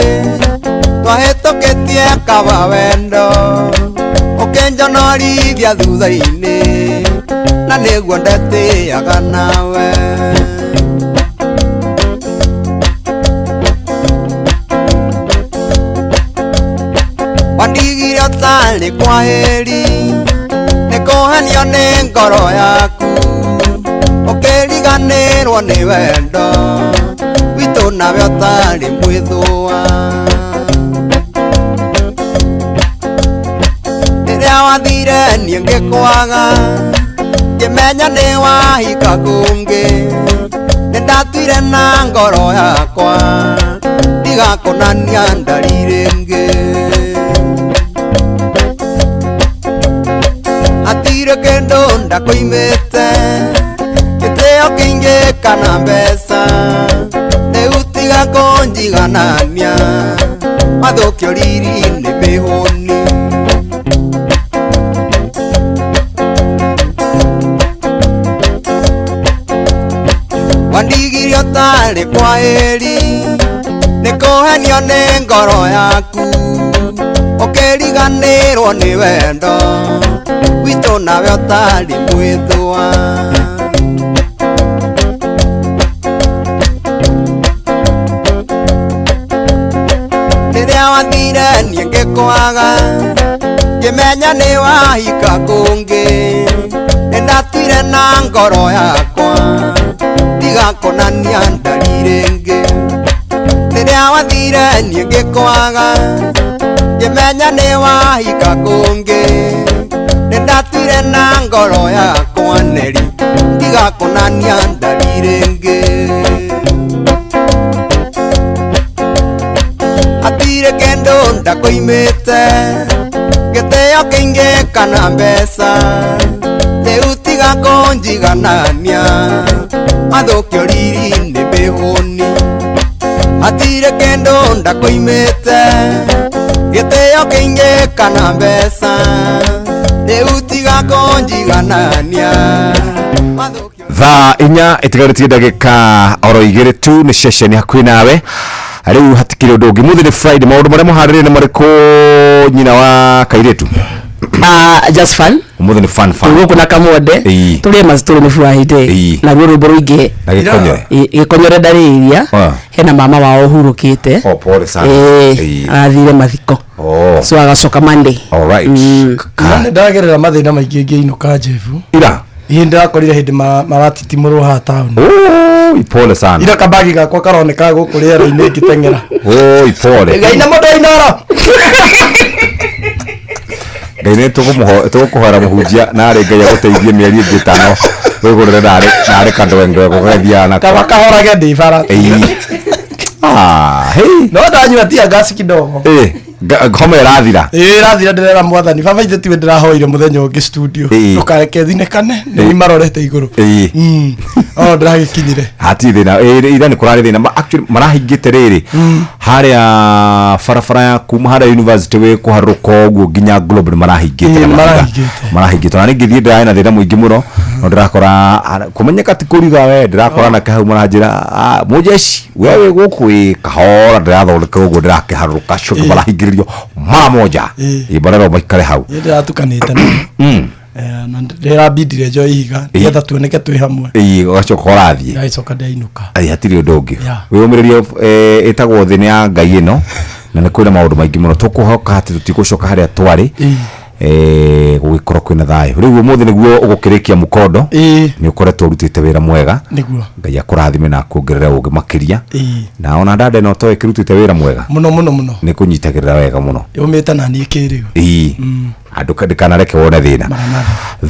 twahĩtũkĩtie kaba wendo, ũkĩnjonorithia thutha-inĩ na nĩguo ndetĩaga nawe. Wandigire ũtarĩ kwaheri nĩ kũhenio nĩ ngoro yaku, ũkĩriganĩrwo nĩ wendo witũ nawe ũtarĩ mwĩthũa. Rĩrĩa wathire niĩ ngĩkwaga ngĩmenya nĩ wahika kũngĩ, nĩ ndatuire na ngoro yakwa ndigakũnania ndari rĩngĩ. Hatirĩ kĩndũ ndakũimĩte gĩtĩo kĩingĩ kana mbeca, rĩu tiga kũnjiganania mathũkio riri nĩ mĩhũni. Wandigire ũtarĩ kwaheri nĩ kũhenio nĩ ngoro yaku, ũkĩriganĩrwo nĩ wendo witũ nawe ũtarĩ mwĩthũa. Rĩrĩa wathire niĩ ngĩkwaga ngĩmenya nĩ wahika kũngĩ, nĩ ndatuire na ngoro yakwa ndigakũnania ndari rĩngĩ. Rĩrĩa wathire niĩ ngĩkwaga ngĩmenya nĩ wahika kũngĩ, nĩ ndatuire na ngoro yakwa neri ndigakũnania ndari rĩngĩ. Hatirĩ kĩndũ ndakũimĩte gĩtĩo kĩingĩ kana mbeca, rĩu tiga kũnjiganania mathũkio riri nĩ mĩhũni. Hatirĩ kĩndũ ndakũimĩte gĩtĩo kĩingĩ kana mbeca, rĩu tiga kũnjiganania. Thaa 4 itigarĩtie ndagĩka oro 2 tu nĩ ceceni hakuhĩ nawe. Rĩu hatikĩrĩ ũndũ ũngĩ. Mũthĩ nĩ Friday, maũndũ marĩa mũharĩrĩrie nĩ marĩkũ nyina wa kairĩtu? Just fun. Ũmũthĩ nĩ fun fun. Gũkũ na Kamwende tũrĩe macitũrĩ nĩ Friday naguo rwĩmbo rũingĩ na gĩkonyore. Gĩkonyore ndarĩria hena mama wao ũhurũkĩte. Oh, pole sana. Arathire mathiko. So agacoka Monday. Alright. Nĩ ndagerera mathĩna maingĩ ngĩinũka Jebu. Ira. Ĩ, ndĩrakorire hĩndĩ maratitimũrwo haha taũni. Oi, pole sana. Ira kabagi gakwa karoneka gũkũ rĩera-inĩ ngĩteng'era. Oi, pole. Ngai na mũndũ Inooro. Ngai nĩ tũgũkũhoera mũhunjia narĩ Ngai agũteithie mĩeri ĩngĩ ĩtano wĩgũrĩre narĩ kandwendwe gũgathiaga nako. Kaba kahorage ndĩ bara. Ĩĩ. Ah, hey. No ndanyua tia ngasi kidogo. Ĩ, homa ĩrathira. Ĩ, ĩrathira ndĩrera mwathani baba ithe tiwe ndĩrahoire mũthenya ũngĩ studio. Ĩĩ. Ndũkareke thinĩkane nĩ marorete igũrũ. Ĩĩ. O ndĩragĩkinyire. Hatirĩ thĩna. Ĩ, ira nĩ kũrarĩ thĩna. Actually marahingĩte rĩrĩ harĩa barabara ya kuma harĩa university wĩ kũharũrũka ũguo nginya Globe nĩ marahingĩte Ĩĩ, na mahinga. marahingĩte. Marahingĩte ona ningĩ thiĩ ndĩrarĩ na thĩna mũingĩ mũno no ndĩrakora kũmenyeka ti kũriga we ndĩrakora anake hau maranjĩra, "Ah, mũjeshi we wĩ gũkũ ĩ kahora ndĩrathondeka ũguo ndĩrakĩharũrũka acio Ĩĩ. marahingĩrĩrio mara moja." Ĩĩ. Ĩ, marerwo maikare hau. Niĩ ndĩratukanĩte nao. Na ndĩrambindire njoe ihiga nĩgetha tuoneke twĩ hamwe. Ĩĩ, ũgacoka ũrathiĩ. Ndagĩcoka ndainũka. Ai, hatirĩ ũndũ ũngĩ. Yeah. Wĩyũmĩrĩrie, ĩtagwo thĩ nĩ ya Ngai ĩno na nĩ kwĩna maũndũ maingĩ mũno tũkũhoka atĩ tũtigũcoka harĩa twarĩ, gũgĩkorwo kwĩna thayũ. Rĩu ũmũthĩ nĩguo ũgũkĩrĩkia mũkondo. Nĩ ũkoretwo ũrutĩte wĩra mwega. Nĩguo. Ngai akũrathime na akuongerere ũgĩ makĩria. Na ona dada ĩno toĩ ĩkĩrutĩte wĩra mwega. Mũno mũno mũno. Nĩ kũnyitagĩrĩra wega mũno. Yũmĩte na niĩ kĩrĩu. Ĩĩ. Andũ ndikanareke wone thĩna.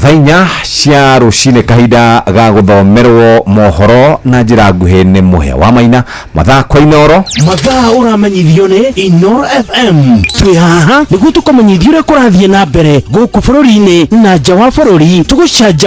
Thaa 4 cia rũcinĩ kahinda ga gũthomerwo mohoro na njĩra nguhĩ nĩ Mũhĩa wa Maina. Mathaa kwa Inooro. Mathaa ũramenyithio nĩ Inoro FM. Twĩ haha nĩguo tũkũmenyithia ũrĩa kũrathiĩ na mbere gũkũ bũrũri-inĩ na nja wa bũrũri tũgũcanja.